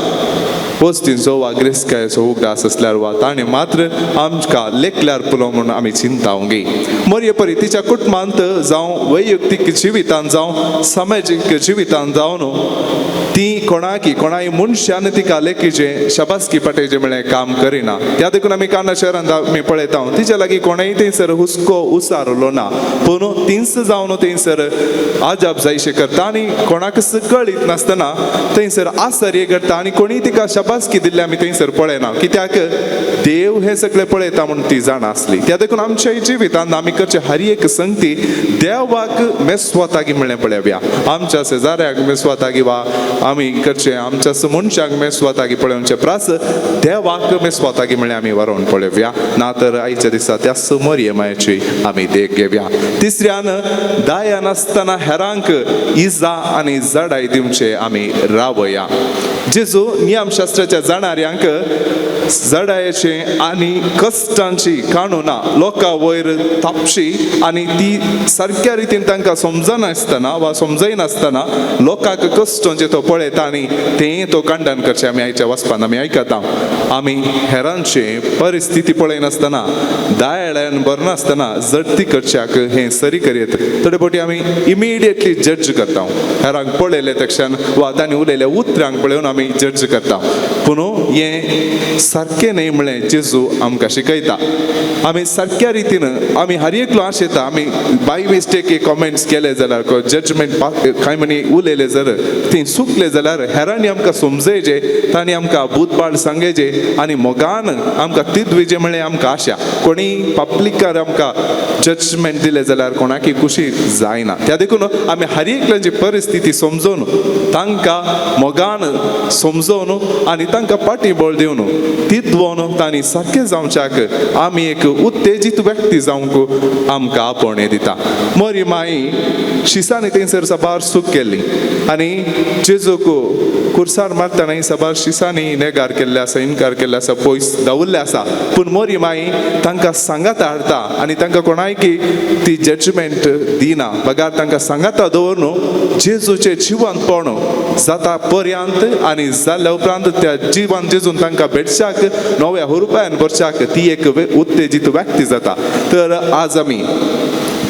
वस्तींचो वा ग्रेसकायेचो उगडास आसल्यार वा ताणें मात्र आमकां लेखल्यार पुरो म्हणून आमी चिंता गी. मोरये परी तिच्या कुटुंबांत जावं वैयक्तीक जिवितांत जावं समाजीक जिवितांत जावन ती कोणाकी कोणाय मनशान तिका लेखीचें शाबासकी पाटयचें म्हळें काम करिना. त्या देखून आमी कांदा शहरांत आमी पळयता तिच्या लागीं कोणेय थंयसर हुस्को उसारलो ना, पूण तींच जावन थंयसर आजाप जायशें करता आनी कोणाकच कळीत नासतना थंयसर आसर्य करता आनी कोणीय तिका शाबासकी दिल्ली आमी थंयसर पळयना, कित्याक देव हें सगळें पळयता म्हूण ती जाणा आसली. त्या देखून आमच्या जिवितांत आमी करचे हर एक संगती देवाक मेस्वातागी म्हळें पळोवया. आमच्या शेजाऱ्याक मेस्वातागी वा आमी करचे आमच्या मनशाक मेस्वातागी पळोवचे प्रास देवाक मेस्वातागी म्हळें आमी वरोवन पळोवया. ना तर आयच्या दिसा त्या मोरये मायेची आमी देख घेवया. तिसऱ्यान दया नासतना हेरांक इजा आनी जडाय दिवचे आमी रावया. जेजू नियमशास्त्राच्या जाणाऱ्यांक जडायेचे आनी कश्टांची काणूना लोकां वयर तापशी आनी ती सारक्या रितीन तांकां समजनासतना वा समजयनासतना लोकांक कश्टांचे तो पळयता आनी तें तो खंडन करचें आमी आयच्या वचपान आमी आयकता. आमी हेरांचे परिस्थिती पळयनासतना दयाळ्यान भरनासतना जडती करच्याक हें सरी करयत. थोडे फावटी आमी इमिडिएटली जज करता, हेरांक पळयले तक्षण वा तांणी उलयल्या उतरांक पळोवन आमी जज करता, पूण हें सारकें न्हय म्हळें जेजू आमकां शिकयता. आमी सारक्या रितीन आमी हर एकलो आशेता आमी बाय मिस्टेक कॉमेंट्स केले जाल्यार जजमेंट कांय म्हणी उलयले जर ती चुकले जाल्यार हेरांनी आमकां समजयचे, तांणी आमकां भूतबाळ सांगयचे आनी मोगान आमकां तितविजे म्हळें आमकां आशा. कोणी पब्लिकार आमकां जजमेंट दिलें जाल्यार कोणाकी खुशी जायना. त्या देखून आमी हर एकल्याची परिस्थिती समजून तांकां मोगान समजोवन आनी तांकां पाठीबळ दिवन तितवन तांणी सारकें जावच्याक आमी एक उत्तेजीत व्यक्ती जावंक आमकां आपोवणें दिता. मोरी माई शिसांनी थंयसर साबार सूख केल्ली आनी जेजूक कुर्सार मारतना साबार शिसांनी नेगार केल्ले आसा, इनकार केल्ले आसा, पयस दवरले आसा, पूण मोरी माई तांकां सांगाता हाडटा आनी तांकां कोणायकी ती जजमेंट दिना, बगार तांकां सांगाता दवरून जेजूचें जिवंतपण जाता पर्यंत आनी जाल्या उपरांत त्या जिवन जेजून तांकां भेटच्याक नव्या हुरुपायान भरच्याक ती एक उत्तेजीत व्यक्ती जाता. तर आज आमी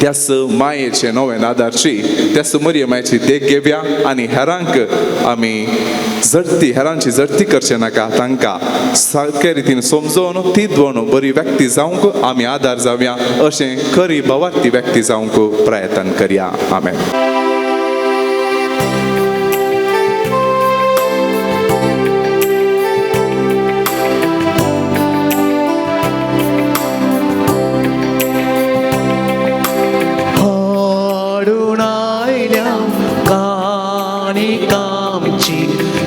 त्याच मायेचे नवें आदारची त्याच मोरये मायेची देख घेवया आनी हेरांक आमी जडती हेरांची जडती करचें नाका, तांकां सारके रितीन समजोवन ती दवरून बरी व्यक्ती जावंक आमी आदार जावया अशें खरी भावार्थी व्यक्ती जावंक प्रयत्न करया. आमेन.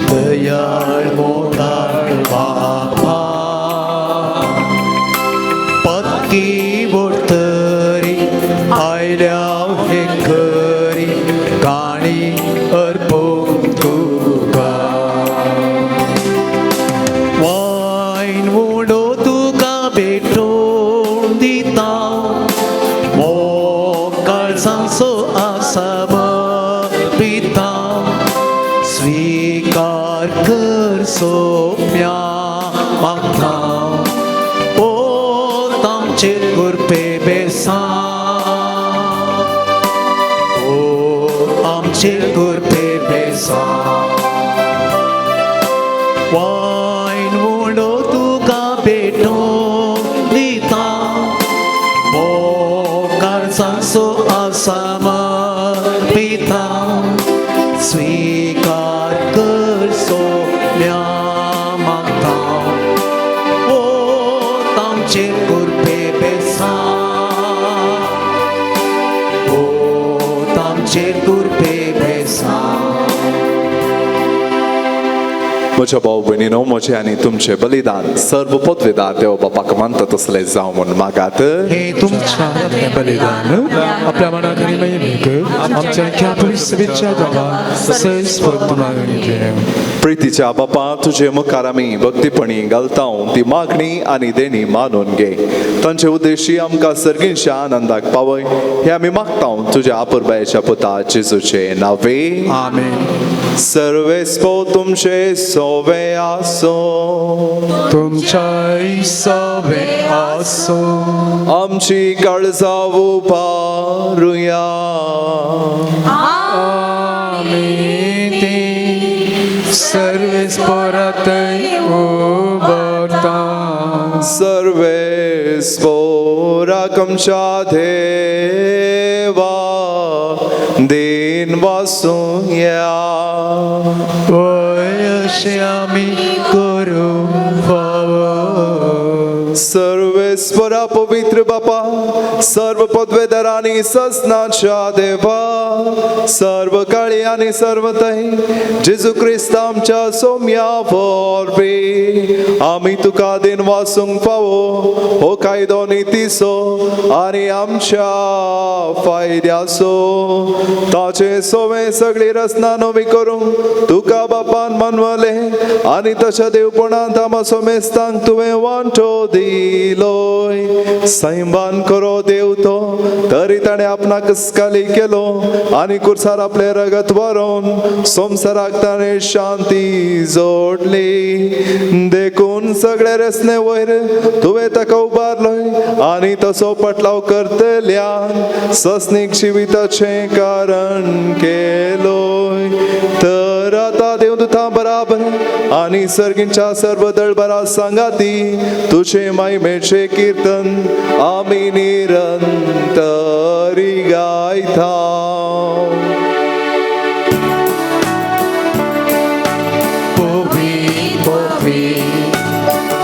दयाळ मोगाळ बापा, पक्की बोट सोम्या मागता ओ आमचेर कृपे बेसा ओ आमचेर कृपे बेसा वायन उडो तुका भेटूंक दिता मोगाचो आसा पिता स्वीकार कर सोम्या मागता ओ आमचेर कृपे बेसा ओ आमचेर कृपे बेसा. म्हज्या भाव भयणीनो, म्हजें आनी तुमचें बलिदान सर्व पदवेदार देव बापाक मानता तसलें जावं म्हूण मागात. हे तुमच्या आत्म्या बलिदान आपल्या मनाक आनी महिमेक आमच्या कॅथोलिक देवा सैस्पद मागणी. प्रितीच्या बापा, तुजे मुखार आमी भक्तीपणी घालता ती मागणी आनी देणी मानून घे. तांचे उद्देशी आमकां सर्गींच्या आनंदाक पावय हे आमी मागता तुज्या आपुरबायेच्या पुता जेजूचे नावे. आमेन. सर्वेस्पो तुमचे सोवे आसो. तुमच्या सवे आसो. आमची काळजां उबारुया. आमी ती सर्वेस्परातय उबरता. सर्वेस्पोराक आमच्या देवा then वासुया. वय अशें आमी करूंक फावो. सर्वेस्परा पवित्र बापा, सर्व पदवेदार आनी ससनाच्या देवा, सर्व काळी आनी सर्व थंय जेजू क्रिस्त आमच्या सोम्या वरवीं आमी तुका then वासूंक फावो हो कायदो नितीचो आनी आमच्या फायद्याचो. ताचे सोवे सगळी रचना नवी करूंक तुका बापान मानवले आनी तशा देवपणांत आमा सोमेस्तांक तुवें वांटो दिलोय. सैमान करो देव तो तरी ताणें आपणाक स्काली केलो आनी कुर्सार आपलें रगत व्हरोन संवसाराक ताणें शांती जोडली. देखून सगळे रचने वयर तुवें ताका उबारलोय आनी तसो पटलाव करतल्यान सस्नीक जिविताचें कारण केलोय. तर आतां देव तुथा बराबर आनी सर्गींच्या सर्व दळबरा सांगाती तुझे महिमेचे कीर्तन आमी निरंतरी गायता.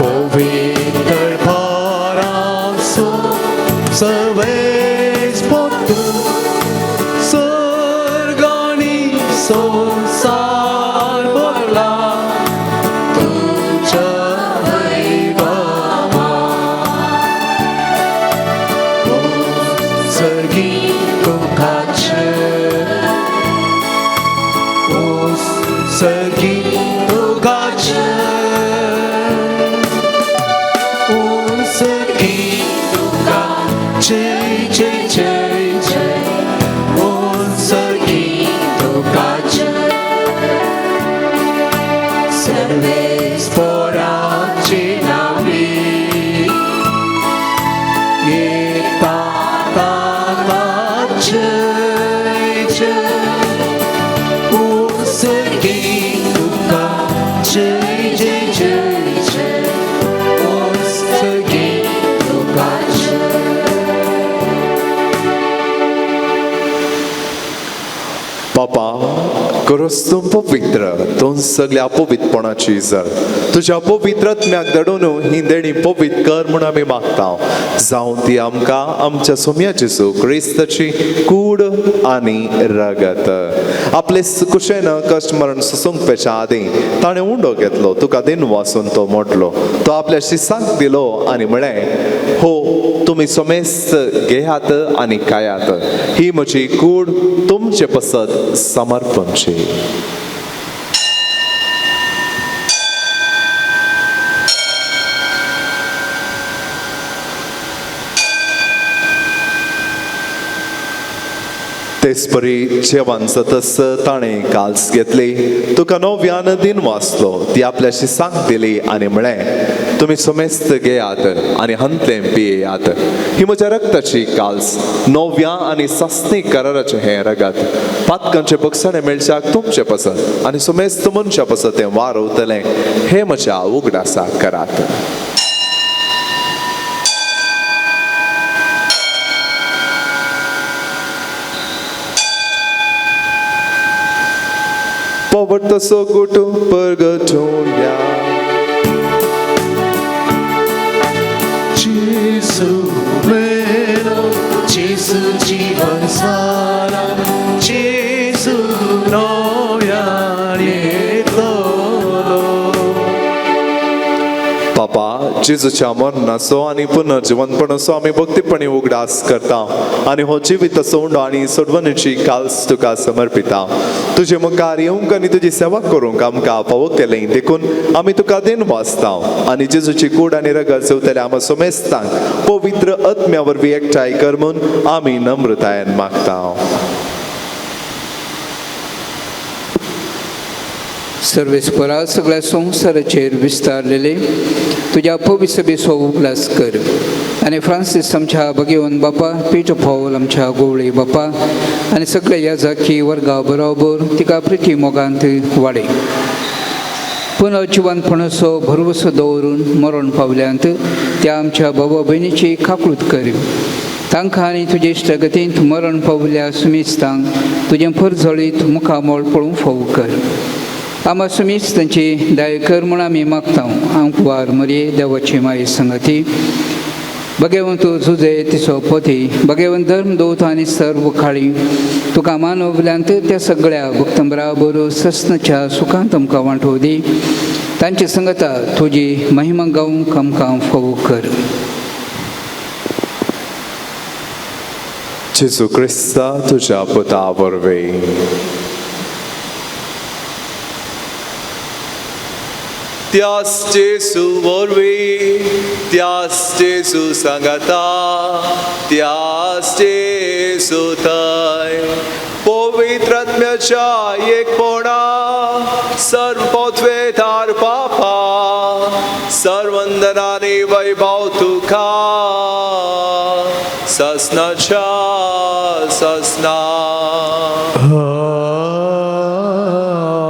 पवित्र परासो सर्वेस्पोतु सर्गानी संसार भरला तुझ्या वैभवा. सर्गी तुकाचे ओ सर्गी तुकाचे ओ सर्गी तुका जय जय जय जय ओ सर्गी तुकाचे. सर्वेस्पराचे नावे येता ताका जय जय ओ सर्गी तुका जय जय जय जय ओ सर्गी तुका जय. बापा, करोस तूं पवित्र तूं सगल्या पवित्रपणाची जर तुज्या पवित्रत्म्याक धाडून ही देणी पवित्र कर म्हूण आमी मागता. जावं ती आमकां आमच्या सोम्या जेजू क्रिस्ताची कूड आनी रगत. आपले कुशेन कश्ट मरण सोसूंक पेच्या आदीं ताणें उंडो घेतलो, तुका दिन वासून तो मोडलो, तो आपल्या शिसांक दिलो आनी म्हळें, हो तुमी सोमेस्त घेयात आनी खायात, ही म्हजी कूड तुमचे पसत समर्पणची. तेच परी जेवण जातच ताणें काल्स घेतली, तुका नव्यान दिन वाचलो, ती आपल्याशी सांग दिली आनी म्हळें, तुमी समेस्त घेयात आनी हंतलें पियेयात, ही म्हज्या रक्ताची काल्स, नव्या आनी सासणी कराराचें हें रगत, पातकांचे बक्षाणें मेळच्याक तुमचे पसत आनी समेस्त मनशा पसत तें वारवतलें, हें म्हज्या उगडासाक करात. पवटसो गुटू परगटोया. जेसू मेरो, जेसू जीवन सारा, जेसू नव्यान येतलो. पापा, जेजूच्या मरणाचो आनी पुनर्जिवनपणाचो आमी भक्तीपणी उगडास करता आनी हो जिवीत सोंड आनी सोडवणीची काल्स तुका समर्पिता. तुजे मुखार येवंक आनी तुजी सेवा करूंक आमकां फावो केलें देखून आमी तुका then वाचता आनी जेजूची कूड आनी रगत जेवतल्या आमकां समेस्तांक पवित्र आत्म्या वरवीं एकठांय कर म्हूण आमी नम्रतायेन मागता. सर्वेस्परा सगळ्या संवसाराचेर विस्तारलेले तुज्या पविसबेचो उगडास कर आनी फ्रांसीस आमच्या भगेवन बापा, पीटर पावल आमच्या गोवळे बापा आनी सगळ्या ह्या जाकी वर्गा बरोबर तिका प्रिती मोगांत वाडय. पुनर्जिवनपणाचो भरवसो दवरून मरण पावल्यांत त्या आमच्या बाबा भयणीची काकूत कर. तांकां आनी तुजे इश्टगतींत मरण पावल्या सुमिस्तांक तुजें परजळीत मुखामळ पळोवंक फावो कर. आमा सुमीस तांची दया कर म्हूण आमी मागता. आंकवार मरये देवाची माये संगती भगवंत जुजे तिचो पती भगवंत धर्म दवत आनी सर्व काळी तुका मानवल्यांत त्या सगळ्या भक्तां बरोबर सस्नाच्या सुखांत आमकां वांटो दी. तांची संगता तुजी महिमा गावंक आमकां फावो कर. जेजू क्रिस्ता तुज्या पुता वरवीं. त्यास जेजू वरवीं, त्यास जेजू सांगाता, त्यास जेजू थंय पवित्र आत्म्याच्या एकपणा सर्व पथवेतार पापा सर्वंदनानी वैभव तुका ससनाच्या ससना.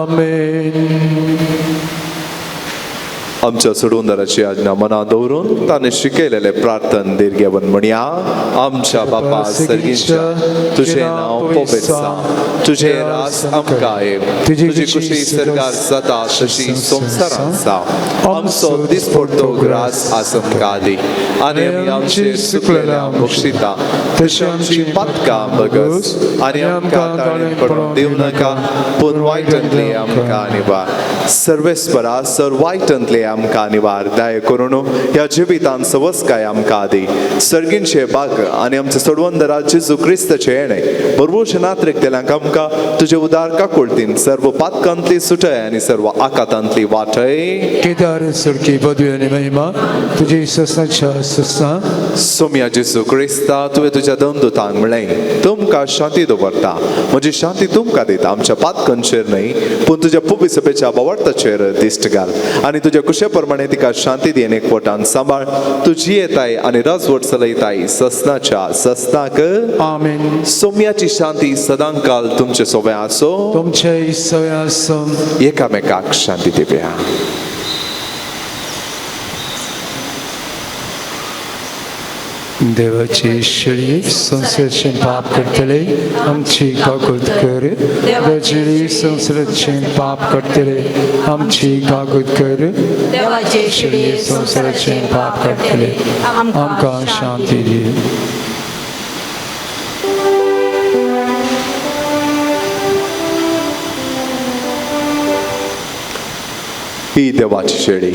आमेन. आमच्या सोडवणदाराची आज्ञा मनात दवरून ताणें शिकयलेलें प्रार्थन दीर्घेवन म्हणया. आमच्या बापा सर्गीच्या, तुजें नांव पवित्र जावं, तुजें राज आमकां येवं, तुजी खुशी सरकार जाता तशी संवसारांत जावं. आमचो दिसपडतो ग्रास आज आमकां दी आनी आमी आमचे चुकलेल्या बक्षिता तशी आमची पातकां बगस आनी आमकां ताणें पडून दिवं नाका, पूण वायटांतली आमकां निवार. सर्वेस्परा सर वायटांतले आमकां निवार. दया करून ह्या जिवितान सवस्काय आमकां दी. सर्गींचे बाग आनी आमचे सोडवंदरा जेजू क्रिस्ताचे येणें बरवश नात्रीक तेल्यांक आमकां तुजे उदार काकुळतीन सर्व पातकांतली सुटय आनी सर्व आकातांतली वाटय. केदार सुरकी पदवी आनी महिमा तुजी ससनाच्या ससना. सोम्या जेजू क्रिस्ता, तुवें तुज्या दंदुतांक म्हणलें, तुमकां शांती दवरता, म्हजी शांती तुमकां दिता, आमच्या पातकांचेर न्हय पूण तुज्या पुबी सभेच्या बावडताचेर दिश्ट घाल आनी तुज्या कुशे प्रमाणे तिका शांती दी आनी एकवटान सांबाळ. तुजी येताय आनी राजवट चलयताय ससनाच्या ससनाक. आमेन. सोम्याची शांती सदांकाल तुमचे सोबे आसो. तुमचे सगळे आसो. एकामेकाक शांती दिवया. देवाची शेळी संवसाराचें पाप करतले आमची काकूत कर. देवाची संवसाराचें पाप करतले आमची काकूत कर. देवाचे शेळी संवसाराचें पाप करतले आमकां शांती दी. ही देवाची शेळी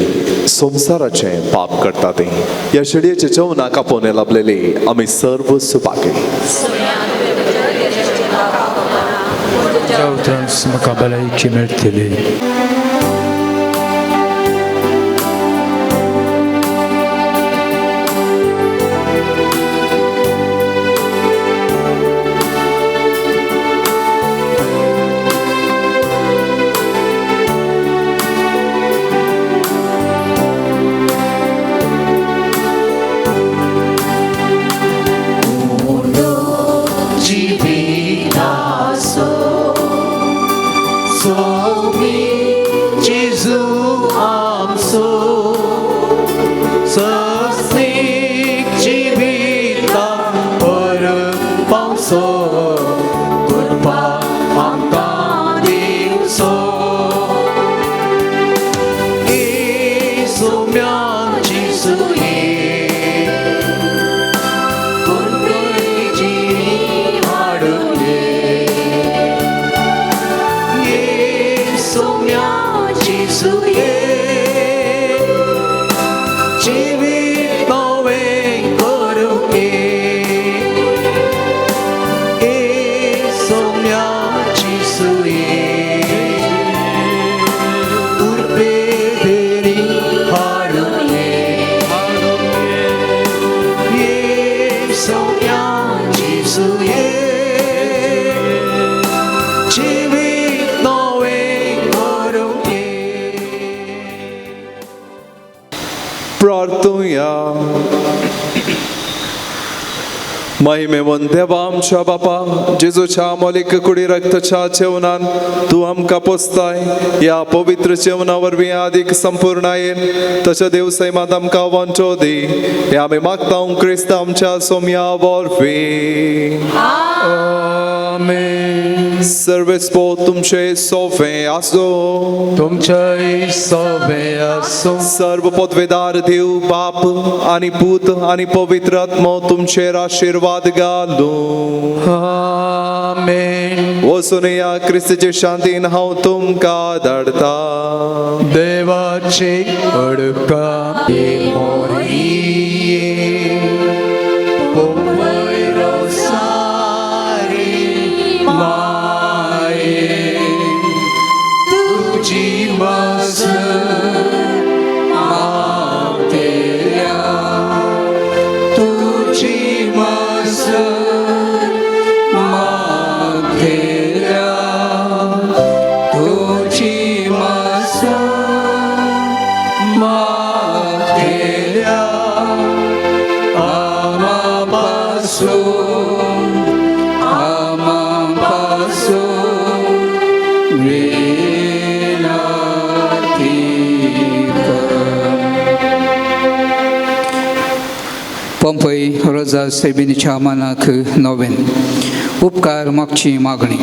संवसाराचें पाप करता ती. ह्या शेळयेचे जेवणाक कापोवन लाभलेली आमी सर्व सुपाके. तुज्या उतरान म्हाका भलायकी मेळटली. सोमी जेजू आमचो सस्नीक जिविता परत पावसो कृपा आमकां दिवचो येसुम्या जेजू कुर्बेची हाडून येसुम्या जेजू जिवीत नवें करूंक येसुम्या जेजू कुर्बे देरी हाडून येसुम्या जेजू जिवीत नवें करूंक. प्रार्थुया. महिमेवन देवा आमच्या बापा, जेजूच्या मोलीक कुडी रक्तच्या जेवणान तूं आमकां पोसताय. ह्या पवित्र जेवणा वरवीं आदीक संपूर्णायेन तशें देव सैमांत आमकां वांचो दी, हे आमी मागता क्रिस्त आमच्या सोम्या वरवीं. आमेन. सर्वेस्पो तुमचे सोफे आसो. तुमच्याय सोबे आसूं. सर्व पदवेदार देव बाप आनी पूत आनी पवित्र आत्मो तुमचेर आशिर्वाद घालूं. आमेन. वचून या क्रिस्तीचे शांतीन हांव तुमकां धाडटा. देवाचे अडका मोरिये पोंपय रोसारी माये तुजी मस मातेल्या तुजी मस मातेल्या तुजी मस मातेल्या आमापासून आमापासून विनंती कर. पंपय रोजा सेबिनीच्या मानाक नोवेन. उपकार मागची मागणी.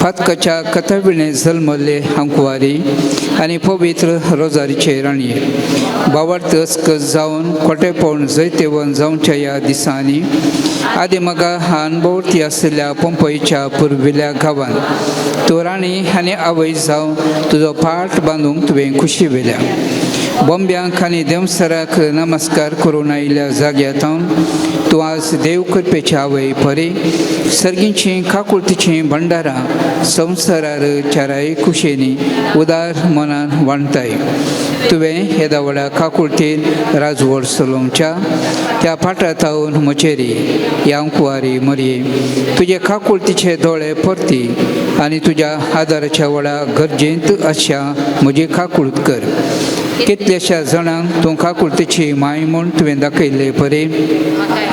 फातकाच्या कथाविणे जल्मल्ले आंकवारी आनी पवित्र रोजारीचे राणये, बावार्थ अस्कस जावन कोटेपण जैतेवन जावच्या ह्या दिसांनी आदी मगा अनभोवती आशिल्ल्या पंपयच्या पुर्विल्ल्या गांवान तूं राणी आनी आवय जावन तुजो पाट बांदूंक तुवें खुशी वेल्या. बॉम्ब्यांक आनी देंवसराक नमस्कार करून आयिल्ल्या जाग्यांत तूं आज देव कृपेची आवय परी सर्गींची काकुळतीचीं भंडारां संवसारार चाराय कुशेनी उदार मनान वांटताय. तुवें येदा व्हडा काकुळतीन राजवड चलोवच्या त्या पाटातावन म्हजेरी ह्या कुवारी मरये तुजे काकुळतीचे दोळे परती आनी तुज्या आदाराच्या व्हडा गरजेंत अशा म्हजी काकुळत कर. कितल्याश्या जाणांक तूं काकुळतीची माय म्हूण तुवें दाखयल्ले परी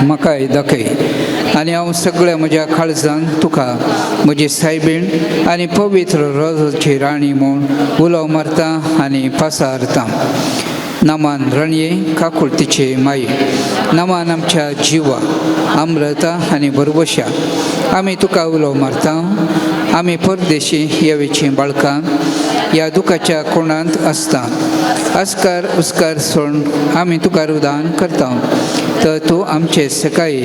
म्हाकाय दाखय आनी हांव सगळ्या म्हज्या काळजान तुका म्हजी सायबीण आनी पवित्र रोजाची राणी म्हूण उलो मारता आनी पासारता. नमान रणये काकुळतीचे माई, नमान आमच्या जिवा अमृता आनी बरबशा, आमी तुका उलो मारता. आमी परदेशी येवेचीं बाळकां ह्या दुखाच्या कोणांत आसता. अस्कार उस्कार सोड आमी तुका रुदान करता तर तूं आमचे सकाळी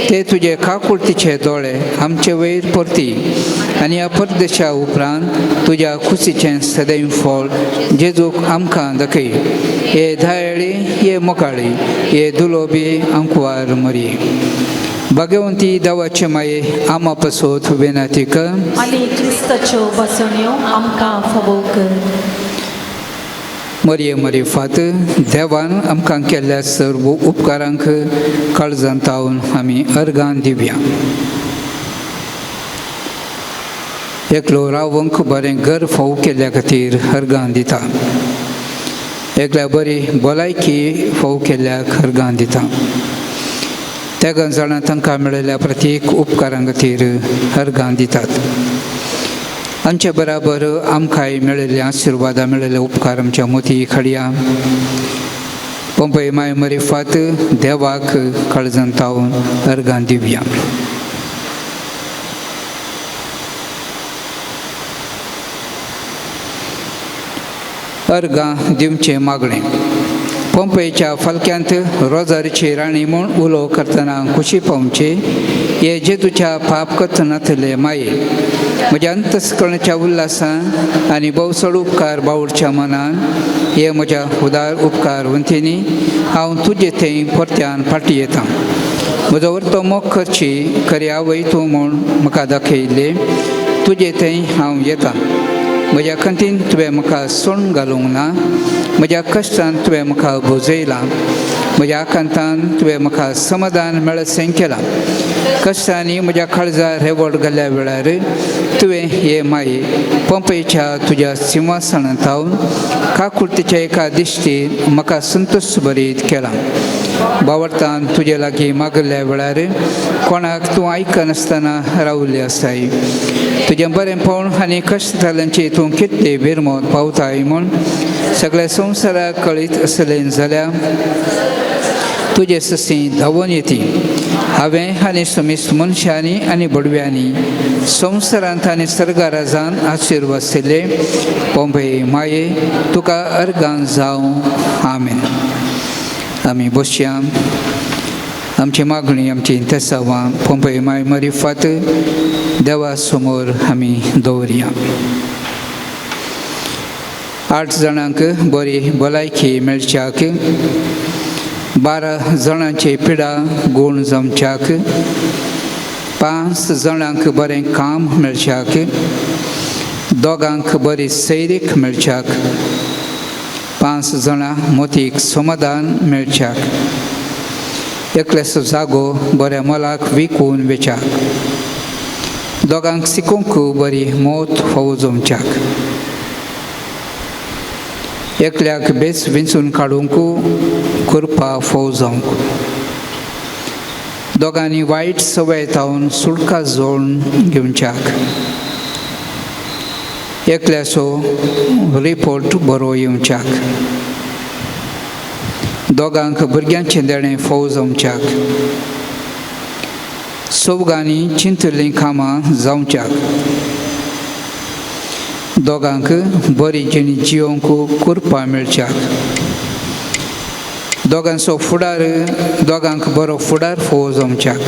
ते तुजे काकुळतीचे दोळे आमचे वयर परती आनी ह्या परदेशा उपरांत तुज्या खुशीचें सदैव फळ जेजूक आमकां दाखय. हे धायळी, हे मोकाळी, हे दुलोबी आंकवार मरी, भाग्यवंती देवाचे माये, आमा पसोत वेनाती कर. आनी क्रिस्ताच्यो बसण्यो आमकां फावो कर. मरये मरे फात, देवान आमकां केल्ल्या सर्व उपकारांक काळजांत तावन आमी अर्गान दिवया. एकलो रावंक बरें घर फावो केल्ल्या खातीर अर्गान दिता, एकल्या बरी भलायकी फावो केल्ल्याक अर्गान दिता. त्या जाणां तांकां मेळिल्ल्या प्रत्येक उपकारां खातीर अर्गान दितात. आमच्या बराबर आमकांय मेळिल्ले आशिर्वादां मेळिल्ले उपकार आमच्या मोती खडया पंपय माय मरिफात देवाक काळजान तावन अर्गां दिवया. अर्गां दिवचें मागणें. पंपयच्या फालक्यांत रोजारीची राणी म्हूण उलो करतना खुशी पावची हे जेजूच्या पाप करतनातले माये म्हज्या अंतस्करणाच्या उल्हासान आनी भोवसड उपकार बावडच्या मनान हे म्हज्या उदार उपकार वंतीनी हांव तुजे थंय परत्यान फाटी येता. म्हजो वर्तो मोग करची खरी आवय तूं म्हूण म्हाका दाखयल्ले तुजे थंय हांव येता. म्हज्या खंतीन तुवें म्हाका सोण घालूंक ना, म्हज्या कश्टान तुवें म्हाका भोजयलां, म्हज्या आकांतान तुवें म्हाका समाधान मेळसें केलां. कश्टांनी म्हज्या काळजार रेवड घाल्ल्या वेळार तुवें हे माये पंपयच्या तुज्या सिंहासनांत थावन काकुर्तीच्या एका दिश्टीन म्हाका संतोश बरीत केलां. बावडतान तुजे लागीं मागल्ल्या वेळार कोणाक तूं आयकनासतना रावल्ली आसाय. तुजें बरेंपण आनी कश्ट जाल्यांची तूं कितले बिरमोत पावताय म्हूण सगळ्या संवसाराक कळीत आसलें जाल्यार तुजे ससी धांवून येती. हांवें आनी समीस मनशांनी आनी बडव्यांनी संवसारांत आनी सर्गाराजान आशिर्वाद दिले. पोंबे माये तुका अर्गां जावं. आमेन. आमी बसया. आमची मागणी आमची तेसावां पोंपय माय मरिफात देवा समोर आमी दवरया. 8 जाणांक बरी भलायकी मेळच्याक, 12 जाणांची पिडा गूण जमच्याक, 5 जाणांक बरें काम मेळच्याक, 2 बरी सैरीक मेळच्याक, 5 जाणां मोतीक समाधान मेळच्याक, एकल्याचो जागो बऱ्या मोलाक विकून वेच्याक, 2 शिकूंक बरी मोत फावो जमच्याक, एकल्याक बेस विंचून काडूंक करपा फावो जावंक, 2 वायट सवय तावन सुटका जोडून घेवच्याक, एकल्याचो रिपोर्ट बरो येवच्याक, 2 भुरग्यांचें देणें फावो जमच्याक, 4 चिंतल्लीं कामां जावच्याक, 2 बरी जिणी जियोंक कुरपा मेळच्याक, 2 फुडार 2 बरो फुडार फावो जमच्याक,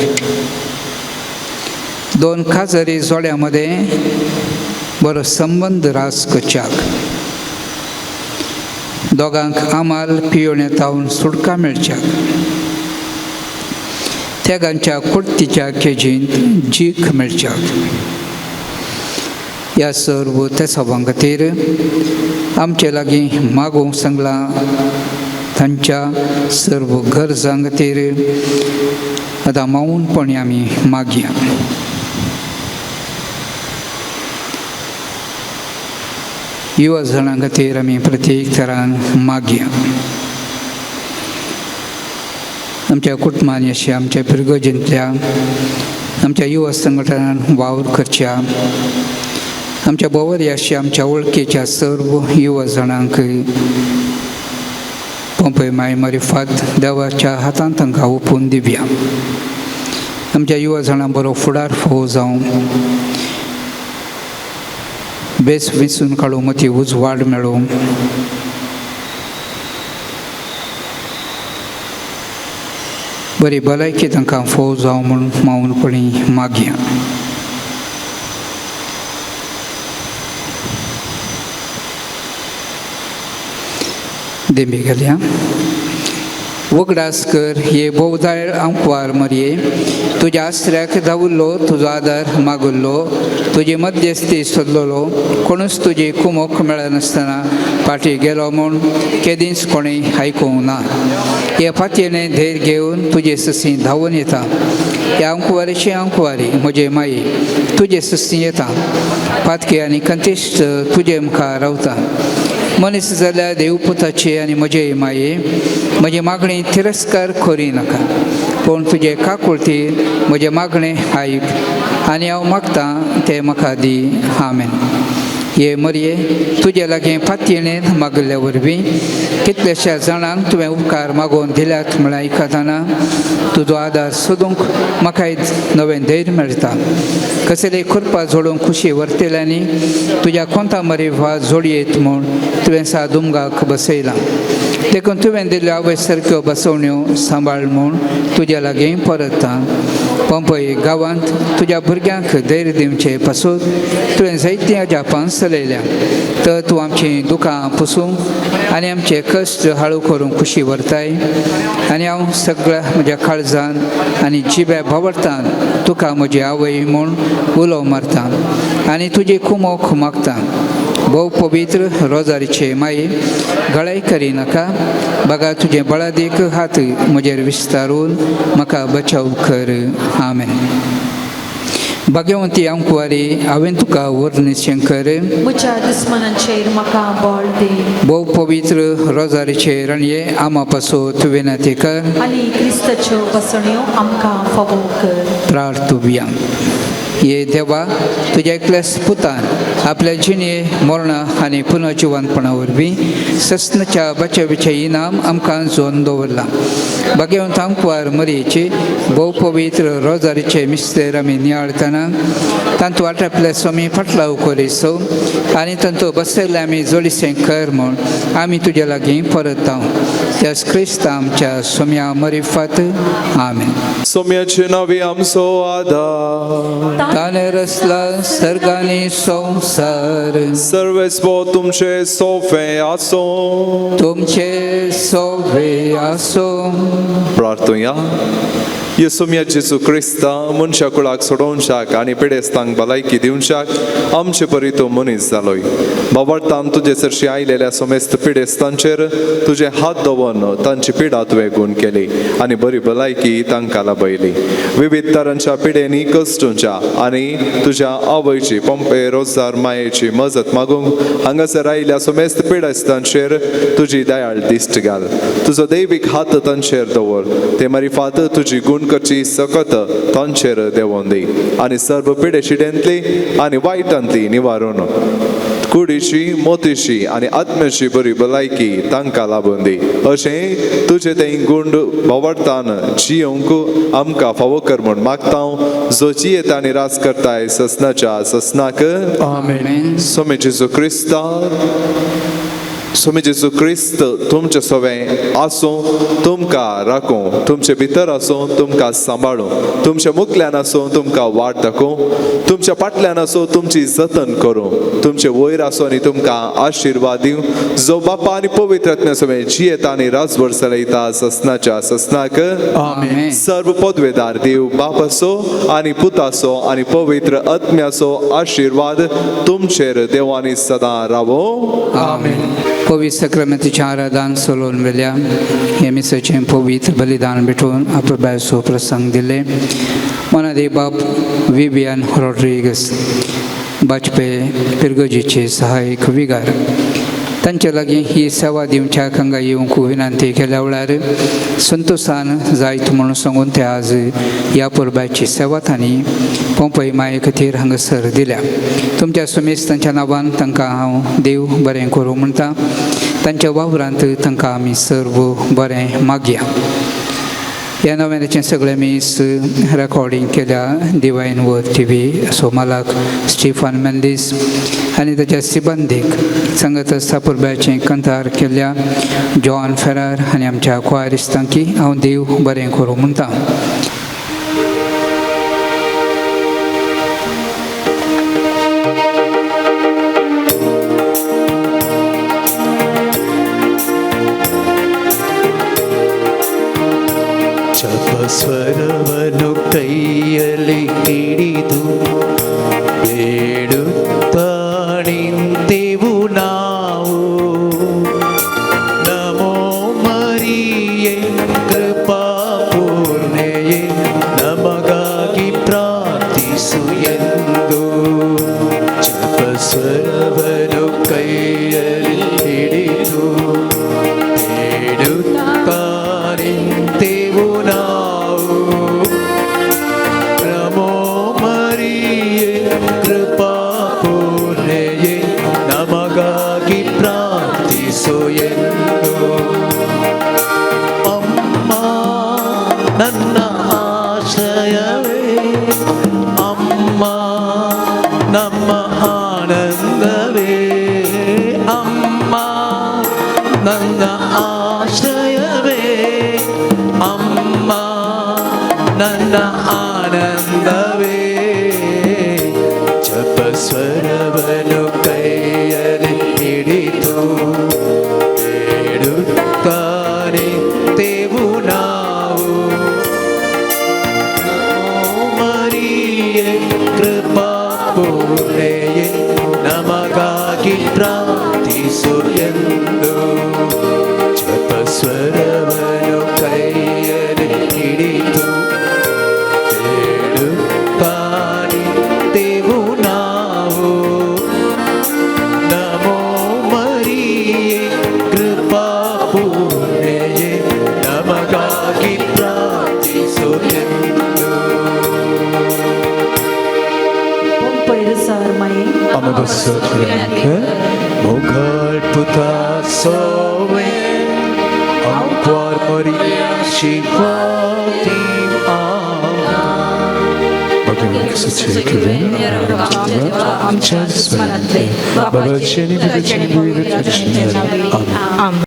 2 खाजरी जोड्या मदें बरो संबंद रास करच्याक, 2 आमाल पियोणे तावन सुटका मेळच्याक, 3 कुर्तीच्या केजींत जीक मेळच्याक. ह्या सर्व तेसावां खातीर आमचे लागीं मागूंक सांगलां तांच्या सर्व गरजां खातीर आतां मौनपणी आमी मागया. युवा जाणां खातीर आमी प्रत्येक तरान मागया. आमच्या कुटुंबांनी अशें आमच्या पिरगर्जेंतल्या आमच्या युवा संघटनान वावर करच्या आमच्या बोवरी अशें आमच्या वळखीच्या सर्व युवा जाणांक पंपय माय मारिफात देवाच्या हातांत तांकां ओपून दिवया. आमच्या युवा जाणां बरो फुडार फावो जावं, बेस विंचून काडूं, मती उजवाड मेळूं. बरी भलायकी तांकां फावो जावं म्हूण मावनपणी मागया. देंबी घालया. वगडास कर हे भोवदाय आंकवार मरये, तुज्या आसऱ्याक धांवल्लो, तुजो आदार मागुल्लो, तुजी मध्यस्थी सोदलेलो, कोणूच तुजी कुमोक मेळनासतना फाटीं गेलो म्हूण केदींच कोणें आयकूंक ना. हे फातयेने धैर्य घेवन तुजे ससी धांवून येता. ह्या आंकवारीची आंकवारी म्हजे माये तुजे ससी येता. पातकी आनी कंतिश्ट तुजे मुखार रावता. मनीस जाल्यार देवपुताचे आनी म्हजे माये म्हजी मागणी तिरस्कार करी नाका, पूण तुजे काकुळतीर म्हजें मागणें आयक आनी हांव मागतां तें म्हाका दी. आमेन. हे मरये तुजे लागीं फातयेणेन मागिल्ल्या वरवीं कितल्याश्या जाणांक तुवें उपकार मागोवन दिल्यात म्हळ्यार आयकतना तुजो आदार सोदूंक म्हाका नवें धैर्य मेळटा. कसले खुरपा जोडूंक खुशी व्हरतल्यांनी तुज्या कोंता मरे वाज जोडयेत म्हूण तुवें सा दुमगाक बसयलां. देखून तुवें दिल्ल्यो आवय सारक्यो बसवण्यो सांबाळ म्हूण तुज्या लागीं परतता. पंपय गांवांत तुज्या भुरग्यांक धैर्य दिवचे पासून तुवें जायतीं अजापां चलयल्या. तर तूं आमचीं दुकां पुसूंक आनी आमचे कश्ट हाळू करूंक खुशी व्हरताय. आनी हांव सगळ्या म्हज्या काळजान आनी जिब्या भावडतान तुका म्हजी आवय म्हूण उलो मारता आनी तुजी कुमोक मागता. भोव पवित्र रोजारीचे माये गळाय करिनाका, बगा तुजें बळादीक हात म्हजेर विस्तारून म्हाका बचाव कर. आमेन. भाग्यवंती आंकवारी, हांवें तुका वर्णीत शंकर. म्हज्या दुस्मनांचेर म्हाका बळ दी. भोव पवित्र रोजारीचे रणये आमा पासून विनंती कर आनी क्रिस्ताच्यो बसण्यो आमकां फावो कर. प्रार्थुया. ये देवा, तुज्या एकल्याच पुतान आपल्या जिणे मरणा आनी पुनर्जिवनपणा वरवीं सस्नाच्या बचावीचें इनाम आमकां जोन दवरलां. भाग्यवंत आंकवार मरयेची भोव पवित्र रोजारीचे मिस्तेर आमी नियाळतना तांतू आटापल्या स्वामी फाटलाव करीसो आनी तांतू बसयल्ले आमी जोडीसें कर म्हूण आमी तुज्या लागीं परत. त्याच क्रिस्ता आमच्या सोम्या मरिफात. आमेन. सोम्याचे नावे आमचो आदार. ताणें रचला सर्गानी संवसार. सर्वेस्पो तुमचे सोफे आसो. तुमचे सोवे आसो. प्रार्थुया. येसुम्या जेजू क्रिस्ता, मनशा कुळाक सोडोवच्याक आनी पिडेस्तांक भलायकी दिवच्याक आमचे परी तूं मनीस जालोय. बाबडतान तुजे सरशी आयलेल्या समेस्त पिडेस्तांचेर तुजे हात दवरून तांची पिडा तुवें गूण केली आनी बरी भलायकी तांकां लाभयली. विविध तरांच्या पिडेनी कश्टूंच्या आनी तुज्या आवयची पंपे रोजार मायेची मजत मागूंक हांगासर आयिल्ल्या समेस्त पिडेस्तांचेर तुजी दयाळ दिश्ट घाल. तुजो दैवीक हात तांचेर दवर, ते मारिफात तुजी गूण करची सकत तांचेर देंवोवन दी आनी सर्व पिडेशिडेंतली आनी वायटांतली निवारून कुडीची, मोतीची आनी आत्म्याची बरी भलायकी तांकां लाबून दी. अशें तुजें तें गुंड भोंवडतान जियोंक आमकां फावो कर म्हूण मागता, जो जियेता आनी राज करताय ससनाच्या ससनाक. आमेन. सोमे जेजू क्रिस्ता, सोमे जेजू क्रिस्त तुमचे सवें आसूं, तुमकां राखूं, तुमचे भितर आसूं, तुमकां सांबाळूं, तुमच्या मुखल्यान आसूं, तुमकां वाट दाखोवं, तुमच्या फाटल्यान आसूं, तुमची जतन करूं, तुमचे वयर आसूं आनी तुमकां आशिर्वाद दिवं, जो बापा आनी पवित्र आत्म्या सवें जियेता आनी राजभर चलयता ससनाच्या ससनाक. आमेन. सर्व पदवेदार देव बापाचो आनी पुताचो आनी पवित्र आत्म्याचो आशिर्वाद तुमचेर देवानी सदां रावो. आमेन. पवित्र सक्रामेंतीचें आराधन चलोवन वेल्या हे मिसाचें पवित्र बलिदान भेटोवन आपलो प्रसंग दिले मनादे बाप विवियन रॉड्रिगस, वाजपेयी पिरगोजीचे सहायक विगार, तांचे लागीं ही सेवा दिवच्याक हांगा येवंक विनंती केल्या वेळार संतोशान जायत म्हणून सांगून ते आज ह्या परबाची सेवा तांणी पंपय माये खातीर हांगासर दिल्या. तुमच्या सुमेस्तांच्या नांवान तांकां हांव देव बरें करूं म्हणटा. तांच्या वावरांत तांकां आमी सर्व बरें मागया. ह्या नव्याचें सगळें मीस रेकॉर्डींग केल्या divine word T V so मालक स्टिफन मेंदीस आनी ताच्या सिबंदीक, संगत परब्याचें कंतार केल्ल्या जॉन फेरार आनी आमच्या क्वायरिस्तांकी हांव देव बरें करूं म्हणटा. ಜಪಸ್ವರವನ್ನು ಕೈಯಲ್ಲಿ ಹಿಡಿದು ಬೇಡುತ್ತಾ ನಿಂತೆವು ನಾವು. ನಮೋ ಮರಿಯೇ ಕೃಪಾ ಪೂರ್ಣೆಯೇ, ನಮಗಾಗಿ ಪ್ರಾರ್ಥಿಸು ಎಂದು. ಜಪಸ್ವರವನ್ನು ಕೈಯಲ್ಲಿ ಹಿಡಿದು ಬೇಡುತ್ತಾ ನಿಂತೆವು ನಾವು. ನಮೋ ಮರಿಯೇ ಕೃಪಾ ಪೂರ್ಣೆಯೇ, ನಮಗಾಗಿ ಪ್ರಾರ್ಥಿಸು ಎಂದು. ಅಮ್ಮ ನನ್ನ ಆಶ್ರಯವೇ, ಅಮ್ಮ ನಮ್ಮ ಆನಂದವೇ. ಅಮ್ಮ ನನ್ನ ಆಶ್ರಯವೇ, ಅಮ್ಮ ನನ್ನ ಆನಂದವೇ. ಜಪಸ್ವರವನ್ನು ಕೈಯಲ್ಲಿ ಹಿಡಿದು ಬೇಡುತ್ತಾನೆ ತೇವು ನಾವು. ನಮೋ ಮರಿಯೇ, ಕೃಪಾ ಪೂರ್ಣೆಯೇ, ನಮಗಾಗಿ ಪ್ರಾರ್ಥಿಸು ಎಂದು. ಜಪಸ್ವರವನ್ನು ಕೈಯಲ್ಲಿ ಹಿಡಿದು ಬೇಡುತ್ತಾನೆ ತೇವು ನಾವು. ನಮೋ ಮರಿಯೇ, ಕೃಪಾ ಪೂರ್ಣೆಯೇ, ನಮಗಾಗಿ ಪ್ರಾರ್ಥಿಸು ಎಂದು. पंपय रुजार माये. आमी बसत मोगाळ पुता सोवे आमक्वार मरिया शिकवती आमच्या स्मरणांतले बाबाचे आणि पुताचे आणि पवित्र आत्म्याचे नावे. आमेन.